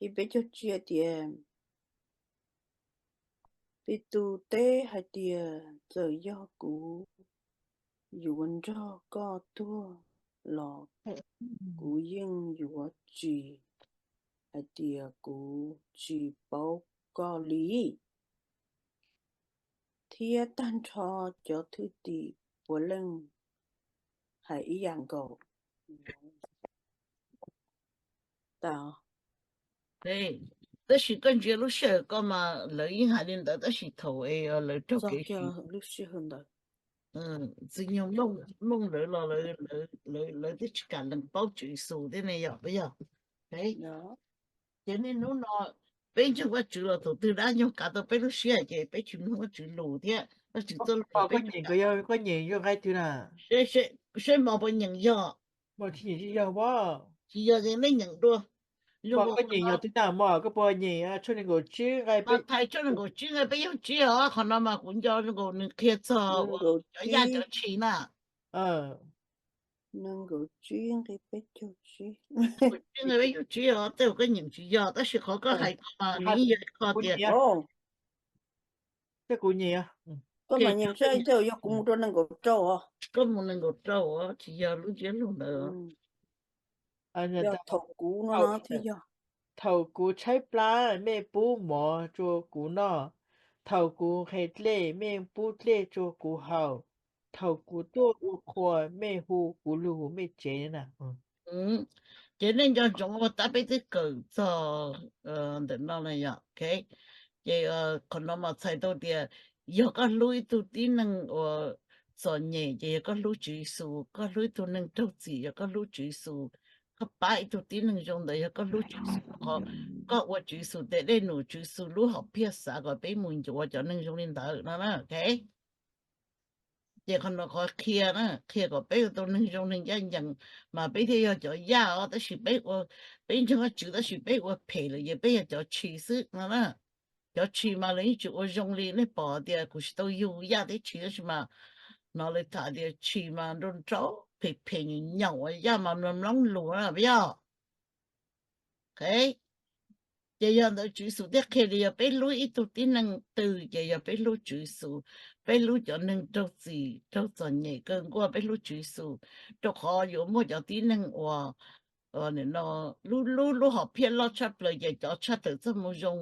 Ib peb caug tsib tias, Petus teb hais tias, Txawm yog kuv yuav nrog koj tuag los kuv yeej yuav tsis hais tias kuv tsis paub koj li. Thiab tag nrho cov thwj tim puav leej hais ib yam nkaus. Tab sis koj ntsia lub sij hawm ko mas lawv yeej hais li ntawd tab sis thaum es lawv raug kev, lub sij hawm ntawd Ntxwg Nyoog mloog lawv los lawv twb tsis kam lees paub Tswv Yexus thiab ne, yog puas yog? Ces niaj hnub no peb ntseeg Vajtswv los thaum twg dab nyog kav tau peb lub siab ces peb tsis mloog Vajtswv lus thiab Vajtswv txoj lus los peb tsis kam. Koj nyeem yog nqai twg na? Seb mos puas nyeem yog. Tsis yog ces nej nyeem dua. Koj nyeem yog twg na mos? Koj puas nyeem tshooj nees nkaum tsib nqai peb, Mathais tshooj nees nkaum tsib nqai peb caug tsib os. Qhov no mas kuv nco zoo nkaus nws qhia txog cov yaj cov tshis na. Nees nkaum tsib nqai peb caug tsib. Nees nkaum tsib nqai peb caug tsib os, tej zaum koj nyeem tsis yog tab sis qhov koj hais ko mas nws yeej yog qhov tias, tej kuv nyeem, koj mas nyeem seb tej zaum yog kuv mus rau nees nkaum rau os. Koj mus nees nkaum rau os, tsis yog lub ntsiab lus ntawd. Yog thaum kuv no thiaj yog. Thaum kuv tshaib plab, mej pub mov rua kuv noj. Thaum kuv nqhis dlej, mej pub dlej rua kuv haus. Thaum kuv tuaj ua qhua, mej hu kuv lug mej tsev na. Ces nej nco ntsoov ua tab peb twb kawm txog ntawm no na yom. Ces qhov no mas txhais tau tias yog koj hlub ib tug tib neeg uas txom nyem ces yog koj hlub Tswv Yexus, koj hlub ib tug neeg raug txim yog koj hlub Tswv Yexus, koj pab ib tug tib neeg zoo ntawd yog koj hlub Tswv Yexus. Qhov koj ua Tswv Yexus tes dej num, Tswv Yexus lub hom phiaj xav kom peb mus ncuav cov neeg zoo li ntawd no na. Ces qhov no qhov qhia na, qhia kom peb ua tau neeg zoo neeg ncaj ncees, mas peb thiaj yog cov yaj os. Tab sis peb ua, peb ntseeg Vajtswv tab sis peb ua phem lawm ces peb yog cov tshis xwb no na. Cov tshis mas lawv yeej tsis ua zoo li nej pom tias kuv tsis tau yug yaj thiab tshis tab sis mas hnov lawv tham tias tshis mas nrau nrau phem phem nyaum nyaum uas yaj mas mloog mloog lus na peb yog. Ces yog ntawd Tswv Yexus thiaj qhia tias yog peb hlub ib tug tib neeg twg ces yog peb hlub Tswv Yexus. Peb hlub cov neeg raug txim raug txom nyem kawg nkaus peb hlub Tswv Yexus, rau qhov yuav muaj cov tib neeg uas lub lub lub hom phiaj loj tshaj plaws ces cov tshaj tawm txoj moo zoo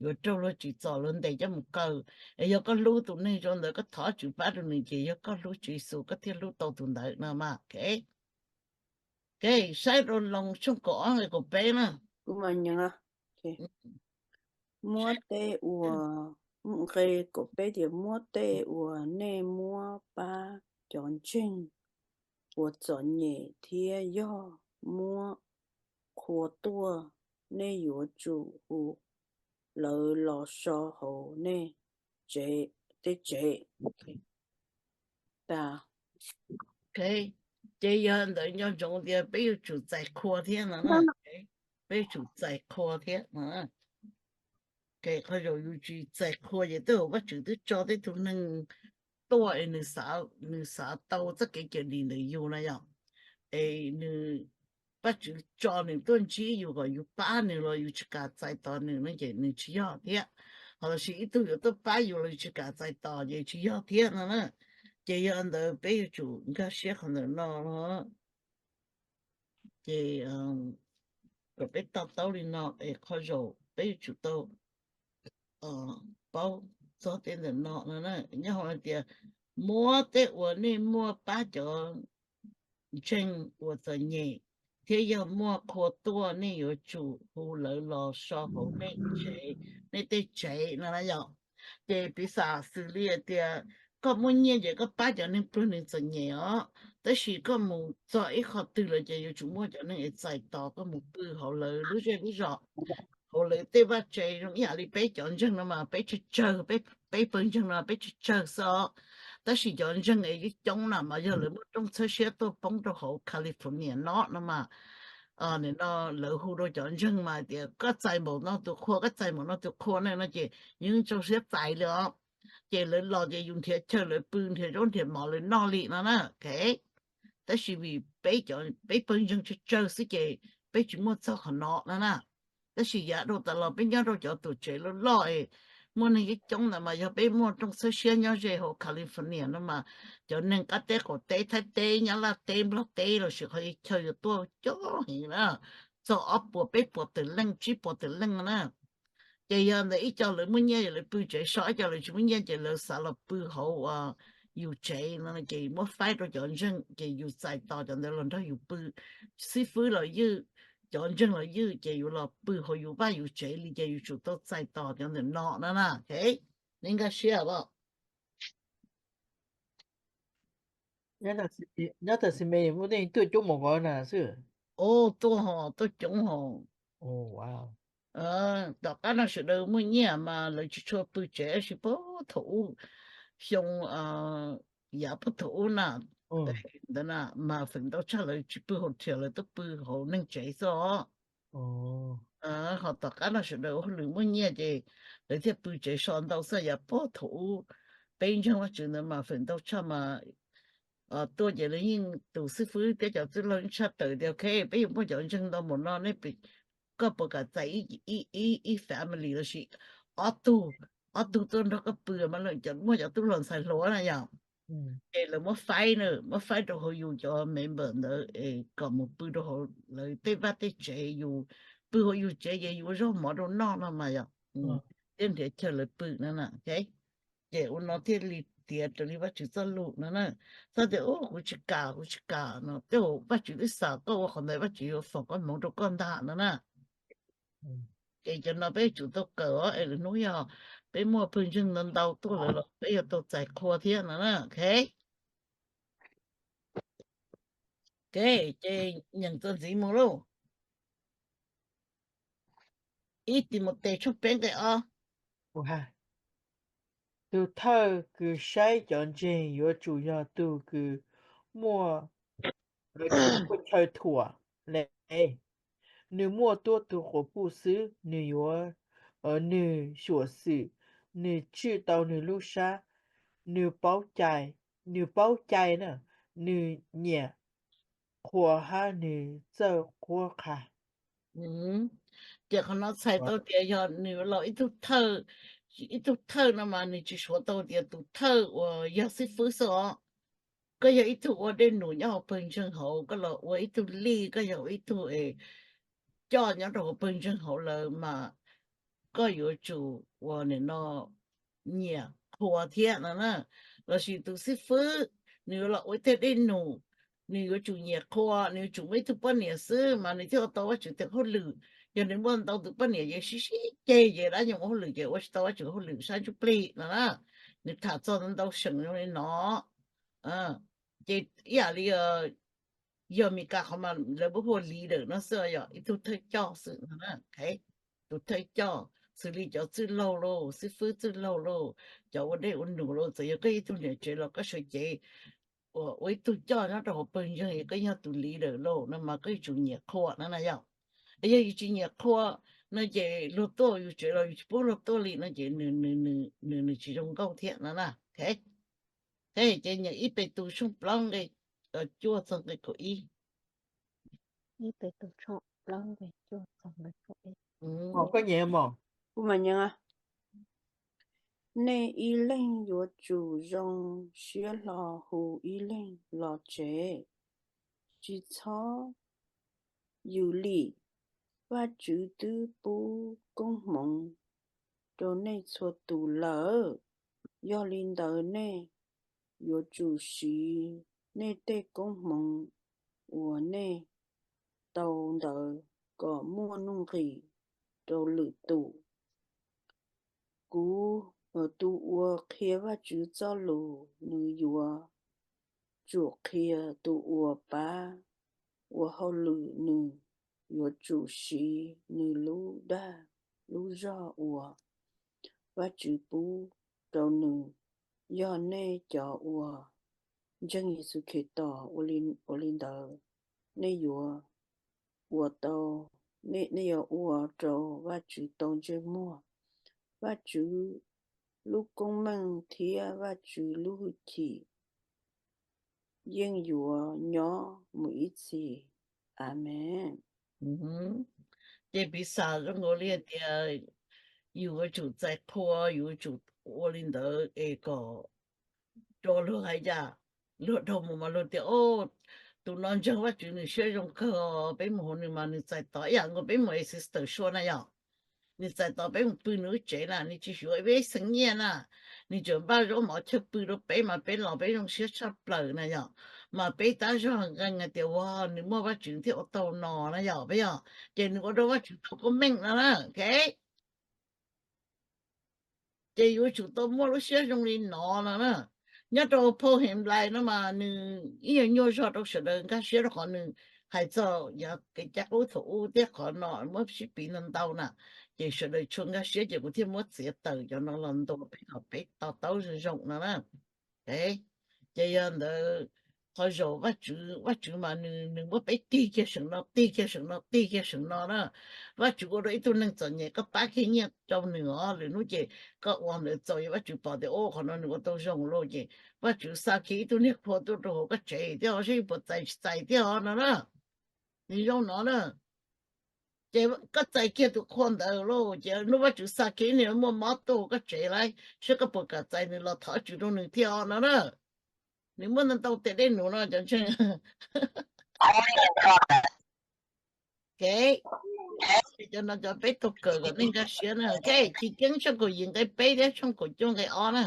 yuav raug luag tsim txom luag ntes coj mus kaw. Es yog koj hlub tus neeg zoo ntawd koj thov Tswv pab rau nws ces yog koj hlub Tswv Yexus koj thiaj hlub tau tus ntawd no mas. Saib rau Loos tshooj kaum ob nqe kaum peb na. Kuv mas nyeem, muab tej uas, nqe kaum peb tias muab tej uas nej muab pab cov ntseeg uas txom nyem thiab yog muab qhua tuaj, nej yuav tsum hu lawv los so hauv nej tsev, tej tsev. Ces yog ntawd nco ntsoov tias peb yuav tsum txais qhua thiab no. Peb yuav tsum txais qhua thiab no. Qhov zaum yus tsis txais qhua ces tej zaum Vajtswv twb tso tej tug neeg tuaj es nws xav tau txoj kev cawm dim ntawm yus na yom. Es nws, Vajtswv tso nws tuaj ntsib yus kom yus pab nws los yus tsis kam txais tos nws no ces nws tsis yog thiab. Ho los sis ib tug yuav tuaj pab yus los yus tsis kam txais tos ces tsis yog thiab no na. Ces yog ntawd peb yuav tsum nkag siab qhov ntawm no no. Ces kom peb to taub li no es qhov zaum peb yuav tsum tau paub txog tej ntawm no no. Nyob hauv hais tias muab tej uas nej muaj pab cov ntseeg uas txom nyem thiab yog muaj qhua tuaj nej yuav tsum hu lawv los so hauv nej tsev, nej tej tsev no na yom. Ces piv xam xws li hais tias koj muaj nyiaj ces koj pab cov neeg pluag nws txom nyem os, tab sis koj mus txog ib qho twg lawm ces yuav tsum muaj cov neeg es txais tos koj mus pw hauv lawv lub zej lub zos, hauv lawv tej vaj tse. Zoo ib yam li peb cov ntseeg no mas peb tsawg tsawg, peb pawg ntseeg no peb tsawg tsawg xwb os. Tab sis cov ntseeg es coob coob na mas yog lawv muaj rooj txhawb siab tuaj poob rau hauv California no no mas, no lawv hu rau cov ntseeg mas tias koj txais npaum no tus qhua, koj txais npaum no tus qhua ne no ces yeej txaus siab txais li os. Ces lawv los ces yus nrhiav chaw lawv pw, nrhiav zaub nrhiav mov lawv noj li no na. Tab sis vim peb pawg ntseeg tsawg tsawg xwb ces peb tsis muaj txog qhov no no na. Tab sis yav dhau tas los peb nyob rau cov tuam tsev loj loj es muaj neeg coob coob ntawd mas yog peb muaj rooj txhawb siab nyob ze hauv California no mas cov neeg qab teb qaum teb, Thaib teb, Nyab Laj teb, Nplog teb los sis qhov chaw yuav tuaj coob heev na, txog ob puas peb puas tawm leej, tsib puas tawm leej na. Ces yog ntawd ib co lawv muaj nyiaj lawv pw tsev so, ib co lawv tsis muaj nyiaj ces lawv xav los pw hauv yus tsev no ces muab faib rau cov ntseeg ces yus txais tos cov ntawd los nrog yus pw. Xib fwb los ywj, cov ntseeg los ywj ces yus los pw hauv yus vaj yus tsev li ces yus tsum tau txais tos cov ntawm no na na. Nej nkag siab los? Nyob tam sim me muaj neeg tuaj coob mus nkaus na xwb. Tuaj ho tuaj coob ho. Tom qab no sawv daws muaj nyiaj mas lawv tsis tshua pw tsev, tab sis puag thaum ub xyoo, yav puag thaum ub na, ntawd na mas feem ntau tshaj lawv tsis pw hotel, lawv tuaj pw hauv neeg tsev xwb os. Ho tom qab no sawv daws ua hauj lwm muaj nyiaj ces lawv thiaj pw tsev so ntau xwb. Yav puag thaum ub peb ntseeg Vajtswv ntawd mas feem ntau tshaj mas tuaj ces lawv yeej, tus xib fwb thiab cov txwj laug yeej tshaj tawm tias, ok, peb yuav muaj cov ntseeg ntau npaum no, nej, koj puas kam txais ib family los sis ob tug, ob tug tuaj nrog koj pw mas, muaj cov tub hluas ntxhais hluas na yom. Ces lawv muab faib na, muab faib rau hauv yus cov member ntawd es kom mus pw rau hauv lawv tej vaj tej tsev, yus pw hauv yus tsev ces yus ua zaub mov rau noj no mas yom, thiab nrhiav chaw lawv pw no na. Ces ua no thiaj li tiav raws li Vajtswv txoj lus no na. Txhob tias ub kuv tsis kam, kuv tsis kam no, tej zaum Vajtswv twb xa koj ua qhov ntawd, Vajtswv yuav foom koob hmoov rau koj ntag no na. Ces cov no peb yuav tsum tau kawm os, es lwm hnub yog peb muaj pawg ntseeg ntau ntau tuaj lawm los peb yuav tau txais qhua thiab no na. Ok, ok, ces nyeem txuas ntxiv mus lauj. Ib Timautes tshooj peb nqe ob. Tus thawj kws saib cov ntseeg yuav tsum yog tus kws muaj chaw thuam le, nws muaj tuab tug quas puj xwb, nws yuav, nws xyuam xim, nws tswj tau nws lub sab, nws paub cai, nws paub cai na, nws nyiam qhua hab nws txawj qhuab qha. Ces qhov no txhais tau tias yog nws los ib tug thawj, ib tug thawj no mas nws tsis suav tau tias tus thawj uas yog xib fwb xwb os. Koj yog ib tug ua dej num nyob hauv pawg ntseeg hauv, koj los ua ib tug lij, koj yog ua ib tug coj nyob rau hauv pawg ntseeg hauv lawm mas koj yuav tsum ua nim no nyiam qhua thiab no na. Lossis tus xib fwb nws yuav los ua ib tug dej num, nws yuav tsum nyiam qhua, nws yuav tsum muaj ib tug poj niam xwb mas nws thiaj ua tau Vajtswv tes hauj lwm. Yog nws muaj ntau tus poj niam ces sib sib ceg ces dab nyoog ua hauj lwm ces ua tsis tau Vajtswv hauj lwm sab ntsuj plig no na. Nws tham txog ntau seem zoo li no. Ces ib yam li yog Meskas qhov mas lawv muab hu ua leader no xwb, yog ib tug thawj coj xwb no na. Tus thawj coj xws li cov txwj laug lauj, xib fwb txwj laug lauj, cov ua dej ua num lauj, txawm yog koj ib tug niam tsev los koj sawv cev ua ib tug coj nyob rau hauv pawg ntseeg es koj yog tus leader lauj no mas koj yuav tsum nyiam qhua no na yom. Yog yus tsis nyiam qhua no ces luag tuaj yus tsev los yus tsis pub luag tuaj li no ces nws, nws tsis zoo nkauj thiab no na. Ces nyeem ib Petus tshooj plaub nqe cuaj txog nqe kaum ib. Ib Petus tshooj plaub nqe cuaj txog nqe kaum ib. Kuv mas nyeem, nej ib leeg yuav tsum zoo siab hlo hu ib leeg los tsev. Tsis txhob yws lim, Vajtswv twb pub koob hmoov rau nej txhua tus lawm. Yog li ntawd nej yuav tsum siv nej tej koob hmoov uas nej tau ntawd kom muaj nuj nqis rau lwm tus. Kuv, tus uas qhia Vajtswv txoj lus, nws yuav tsum qhia tus uas pab ua hauj lwm, nws yuav tsum siv nws lub dag lub zog uas Vajtswv pub rau nws. Yog nej cov uas ntseeg Yexus Khetos ua li ntawd, nej yuav ua tau, nej yuav ua rau Vajtswv tau ntsej muag. Vajtswv lub koob meej thiab Vajtswv lub hwj chim yeej yuav nyob mus ib txhis. Amees. Ces piv xam zoo nkaus li hais tias yus yuav tsum txais qhua, yus yuav tsum ua li ntawd es kom rau luag hais cas, luag dhau mus mas luag tias, o, tus no ntseeg Vajtswv nws siab zoo kawg, peb mus hauv nws mas nws txais tod. Ib yam nkaus peb mus es sister Sua na yom, nws txais tod peb mus pw nws lub tsev na, nws tsis yuav peb xeev nyiaj na, nws tsuas npaj zaub mov chaw pw rau peb mas peb los peb zoo siab tshaj plaws na yom. Mas peb tab zog nqee hais tias ua nws muaj Vajtswv thiaj ua tau no na yom, peb yog, ces nws ua rau Vajtswv tau koob meej no na. Ok, ces yuav tsum tau muaj lub siab zoo li no no na. Nyob rau phau Henplais no mas nws ib nyuag nyuaj zog rau sawv daws nkag siab rau qhov nws hais txog yog kev cai qub thaum ub thiab qhov no muab sib piv ntau ntau na, ces sawv daws tshua nkag siab ces kuv thiaj muab txiav tawm cov no los ntuas peb kom peb to taub zoo zoo no na. Ces yog ntawd qhov zaum Vajtswv, Vajtswv mas nws, nws muab peb tig kiag seem no, tig kiag seem no, tig kiag seem no na. Vajtswv ua rau ib tug neeg txom nyem koj pab kiag nyiaj rau nws os, lwm hnub ces koj ua ntawd txaus yog Vajtswv pom tias ua qhov no nws ua tau zoo lauj, ces Vajtswv xa kiag ib tug niag qhua tuaj rau hauv koj tsev thiab os, saib puas txais tsis txais thiab os no na. Nws zoo no na. Ces koj txais kiag tus qhua ntawd lauj, ces hnub Vajtswv xa kiag ib niag muaj mob tuaj hauv koj tsev lauj, saib koj puas kam txais nws los thov Vajtswv rau nws thiab os no na. Nws muaj ntau ntau tes dej num no cov ntseeg. Ok, cov no cov peb tau kawm kom nej nkag siab na. Ok, Chiv Keeb tshooj kaum yim nqe peb thiab tshooj kaum cuaj nqe ob na.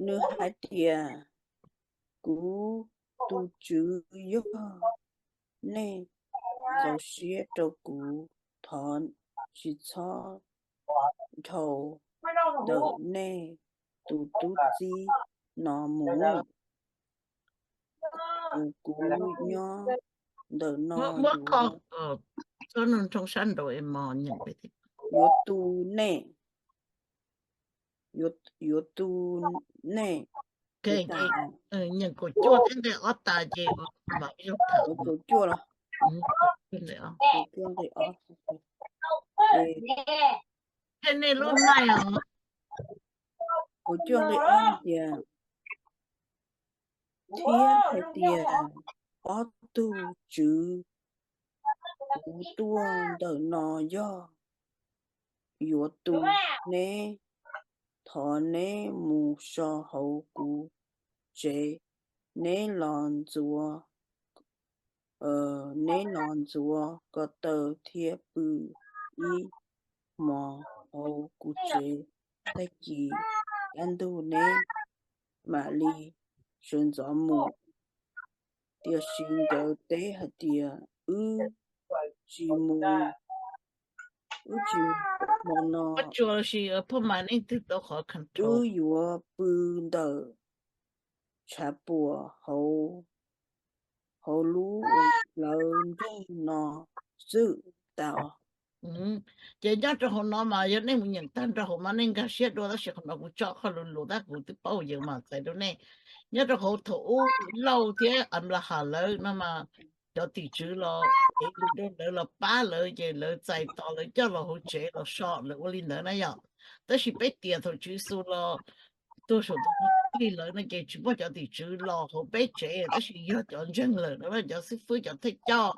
Nws hais tias, kuv tus Tswv, yog nej txaus siab rau kuv, thov tsis txhob dhau ntawm nej tus tub txib no mus, uas kuv nyob ntawm no yuav tu nej, yuav tu nej. Nyeem kaum cuaj thiab nqe ob tas ces, kaum cuaj los, thiab nej lub maij os. Kaum cuaj nqe ob tias, thiab hais tias, ob tug tswv kuv tuaj ntawm no yog yuav tu neb, thov neb mus so hauv kuv tsev, neb los ntxuav, neb los ntxuav ko taw thiab pw ib hmos hauv kuv tsev, tag kis kaj ntug neb mam li sawv ntxov mus. Tiam sis nkawd teb hais tias, wb tsis mus, wb tsis mus hmo no, wb yuav pw ntawm tshav puam hauv lub plawv nroog no xwb tas. Ces nyob rau hauv no mas yog nej mus nyeem tag nrho hauv mas nej nkag siab dua, tab sis qhov no kuv tso qhov lus lus tab kuv twb paub yawg mas txais rau nej. Nyob rau hauv thaum ub Lauj thiab Anplahas lawv no mas cov tim tswv los ev lus rau lawv los pab lawv ces lawv txais tos lawv coj los hauv tsev los so lawv ua li ntawd na yom. Tab sis peb tias thaum Tswv Yexus los tuag saum tus ntoo khaub lig lawm no ces tsis muaj cov tim tswv los hauv peb tsev, tab sis yog cov ntseeg lawm no, cov xib fwb, cov thawj coj,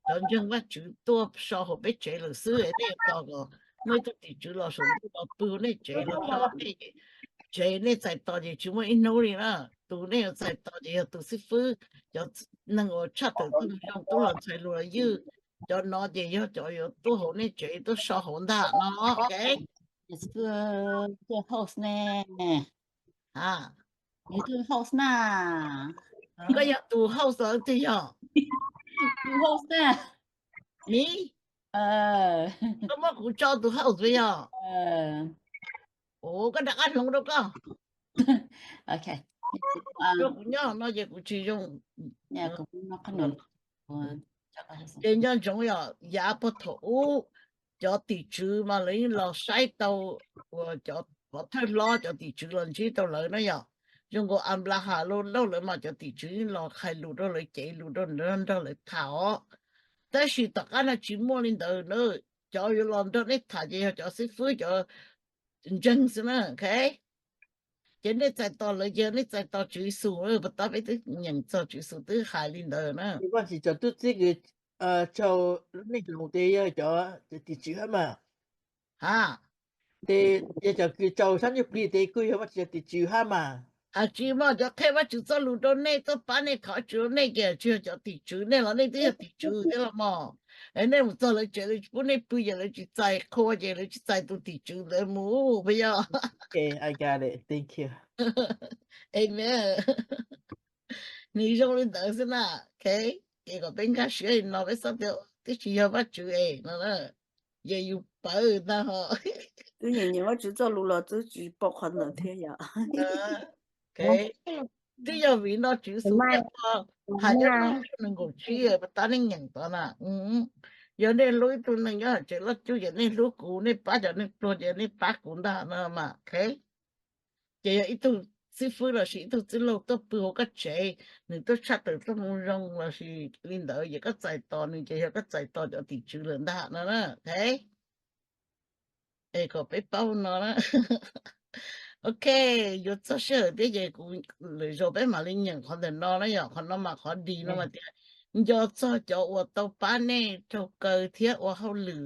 cov ntseeg Vajtswv tuaj so hauv peb tsev lawm xwb. Nej tos kom muaj ib tug tim tswv los saum ntuj los pw nej tsev los so nej tsev, nej txais tos ces tsis muaj ib hnub li na. Tus nej yuav txais tos ces yog tus xib fwb, cov neeg uas tshaj tawm txoj moo zoo tuaj los ntxhais lus los ywj, cov no ces yog cov yuav tuaj hauv nej tsev tuaj so hauv ntag no. Host ne, host na, koj yog tus host los twg yog? Tus host na. Ni, koj muab kuv tso tus host yog? Ua koj rov qab hloov rau koj. Rau kuv nyob no ces kuv tsis zoo. Ces nco ntsoov yog yav puag thaum ub cov tim tswv mas lawv yeej los saib tau, uas cov pov thawj hlob cov tim tswv los ntsib tau lawv na yom. Zoo nkaus Anplahas los Lauj lawv mas cov tim tswv yeej los hais lus rau lawv, cev lus rau lawv, nrog lawv tham os. Tab sis tom qab no tsis muaj li ntawd na. Cov yuav los nrog nej tham ces yog cov xib fwb, cov ntseeg xwb na. Ces nej txais tos lawv ces nej txais tos Tswv Yexus, puas tab peb twb nyeem txog Tswv Yexus twb hais li ntawd na. Vajtswv cov tub txib kws tsau lub neej hloov tes yog cov tim tswv hab mas. Ha, tes yog cov kws tsau sab ntsuj plig tes kuj yog Vajtswv cov tim tswv hab mas. Ha, tsis mog, cov qhia Vajtswv txoj lus rau nej, tuaj pab nej, thov Vajtswv rau nej ces tsis yog cov tim tswv, nej los nej twb yog tim tswv thiab los mog. Es nej mus txog lawv tsev lawv tsis pub nej pw ces lawv tsis txais qhua ces lawv tsis txais tus tim tswv ntawd mus puas yog? Amen. Nws zoo li ntawd xwb na. Ces kom peb nkag siab li no, peb xav tias twb tsis yog Vajtswv es no, yog yus pawv ntag hos. Twb nyeem nyeem Vajtswv txoj lus los twb tsis pom qhov ntawd thiab yom. Twb yog vim no Tswv Yexus thiaj hais cov neeg nkaum tsib, pas tab nej nyeem tod na, yog nej hlub ib tug neeg nyob hauv tsev loj cuj ces nej hlub kuv, nej pab cov neeg pluag ces nej pab kuv ntag no mas. Ces yog ib tug xib fwb los sis ib tug txwj laug tuaj pw hauv koj tsev, nws tuaj tshaj tawm txoj moo zoo los sis li ntawd ces koj txais tos nws ces yog koj txais tos cov tim tswv lawm ntag no na. Es kom peb paub no na. Ok, yuav txog sij hawm thiab ces kuv lwm zaus peb mam li nyeem qhov ntawm no na yom. Qhov no mas qhov dis no mas tias nco txog cov uas tau pab nej raug kaw thiab ua hauj lwm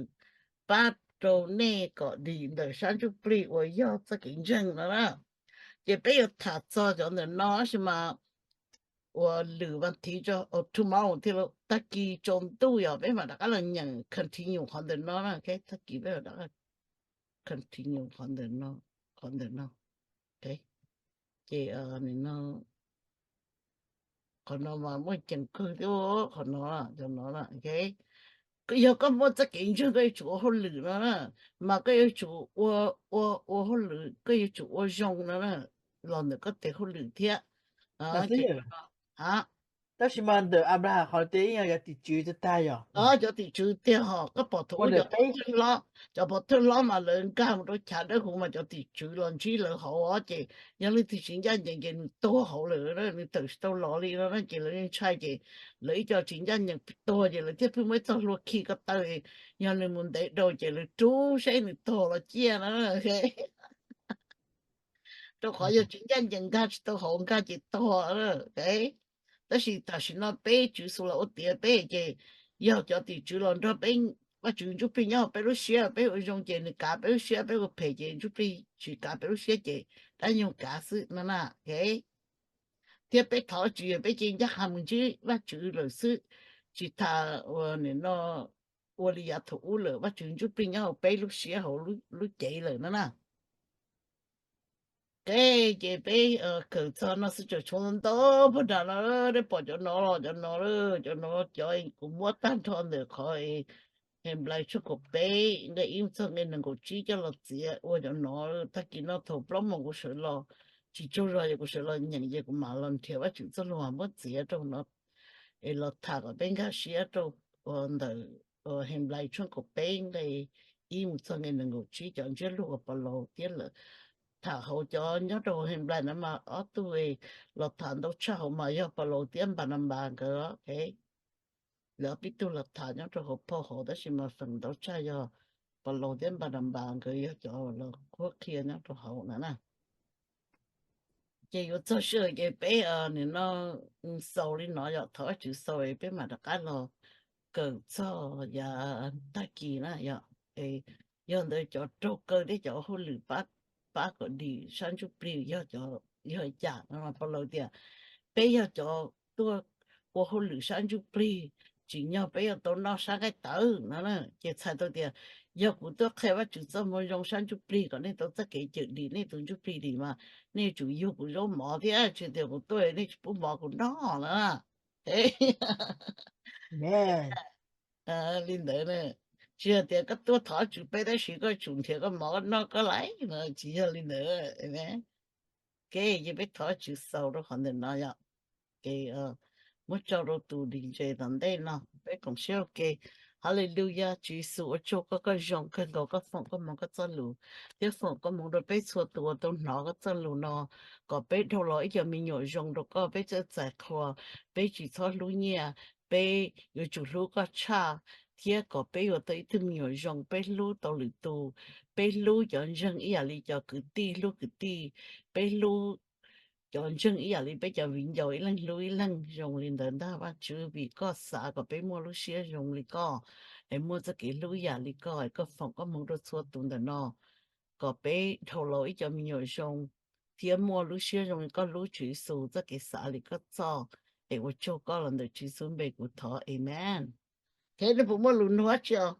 pab rau nej kom dim ntawm sab ntsuj plig uas yog txoj kev ntseeg no na. Ces peb yuav tham txog cov ntawm no tab sis mas uas lwm vas thiv, tomorrow thiab, tag kis tsaus ntuj yog peb mam rov qab los nyeem continue qhov ntawm no na. Tag kis peb rov qab continue qhov ntawm no. Ces qhov no mas muaj ceem kawg thiab, qhov no, cov no. Yog koj muaj txoj kev ntseeg koj yuav tsum ua hauj lwm no na, mas koj yuav tsum ua, ua, ua hauj lwm, koj yuav tsum ua zoo no na, los ntawm koj tes hauj lwm thiab. Tab sis mas ntawm Anplaham qhov tias yeej yog cov tim tswv tag tag yog, cov tim tswv tiag hos koj pom thaum ub cov pov thawj hlob, cov pov thawj hlob mas lawv nkag mus rau chav dawb huv mas cov tim tswv los ntsib lawv hauv os. Ces yog leej twg tsis ncaj ncees ces nws tuag hauv lawm, nws tawm tsis tau los li no na. Ces lawv ntshai ces lawv ib co tsis ncaj ncees tuag ces lawv thiaj pheej muaj ib txoj hlua khi ko taw, yog nws mus ntev dhau ces lawv rub saib nws tuag los ciaj na. Rau qhov yog tsis ncaj ncees nkag tsis tau hauv, nkag ces tuag. Tab sis tam sim no peb Tswv Yexus los ua tiav peb ces yog cov tim tswv los nrog peb, Vajtswv ntsuj plig nyob hauv peb lub siab, peb ua zoo ces nws kav peb lub siab, peb ua phem ces ntsuj plig tsis kav peb lub siab ces dab nyoog kav xwb no na. Thiab peb thov Tswv yog peb cia ncaj qha mus ntsib Vajtswv lawm xwb, tsis tas ua li yav thaum ub lawm, Vajtswv ntsuj plig nyob hauv peb lub siab hauv lub cev lawm no na. Ok, ces peb kawm txog no xwb, tseem tshuav ntau ntau puag nram no. Nej pom cov no los, cov no, cov no cov kuv muab tag nrho ntawm qhov Henplais tshooj kaum peb nqe ib mus txog nqe nees nkaum tsib coj los txiav ua cov no. Tag kis no thaum plaub moos kuv sawv los, tsis tsaug zog ces kuv sawv los nyeem ces kuv mam los nrhiav Vajtswv txoj lus mas muab txiav rau no es los tham kom peb nkag siab rau ntawm Henplais tshooj kaum peb nqe ib mus txog nqe nees nkaum tsib, cov ntsiab lus uas Paulus thiab lawv tham hauv cov nyob rau Henplais no mas ob tug los tham ntau tshaj hauv mas yog Paulus thiab Npananpas nkawd. Lawv ob peb tug los tham nyob rau hauv phau hauv, tab sis mas feem ntau tshaj yog Paulus thiab Npananpas nkawd yog cov los qhuab qhia nyob rau hauv na. Ces yuav txog sij hawm ces peb nim no xaus li no yom, thov Vajtswv xaus peb mam rov qab los kawm txog yav tag kis na yom. Yog ntawd cov raug kaw thiab cov hauj lwm pab kom dim sab ntsuj plig yog, yog yam no Paulus tias peb yog cov tuaj ua hauj lwm sab ntsuj plig, tsim nyog peb yuav tau noj sab nqaij tawv no na. Ces txhais tau tias yog kuv tuaj qhia Vajtswv txoj moo zoo sab ntsuj plig kom nej tau txoj kev cawm dim nej tus ntsuj plig dim mas nej yuav tsum yug kuv zaub mov thiab, tsis tias kuv tuaj nej tsis pub mov kuv noj na. Li ntawd, tsis yog tias koj tuaj thov Vajtswv peb tab sis koj tsum nrhiav koj mov koj noj koj lais no, tsis yog li ntawd. Ok, ces peb thov Vajtswv xaus rau qhov ntawm no yom. Ces muab tso rau tus DJ tom ntej no, peb koom siab ua ke. Hallelujah, Tswv Yexus ua tsaug koj, koj zoo kawg nkaus, koj foom koj hmoov koj txoj lus, thiab foom koj hmoov rau peb txhua tus uas tau hnov koj txoj lus no, kom peb dhau los ib co me nyuam zoo rau koj, peb txawj txais qhua, peb tsis txhob hlub nyiaj, peb yuav tsum hlub koj tshaj, thiab kom peb yuav tau ib tug me nyuam zoo, peb hlub tau lwm tus, peb hlub cov ntseeg ib yam li cov kwv tij hlub kwv tij, peb hlub cov ntseeg ib yam li peb cov viv ncaus ib leeg hlub ib leeg. Zoo li ntawd ntag Vajtswv, vim koj xav kom peb muaj lub siab zoo li koj, es muaj txoj kev hlub ib yam li koj, es koj foom koj hmoov rau txhua tus ntawm no, kom peb dhau los ib co me nyuam zoo thiab muaj lub siab zoo li koj lub, Tswv Yexus, txoj kev xav li koj txoj. Es ua tsaug koj, los ntawm Tswv Yexus npe kuv thov, amen. Ces nej puas muaj lus nug dab tsi os?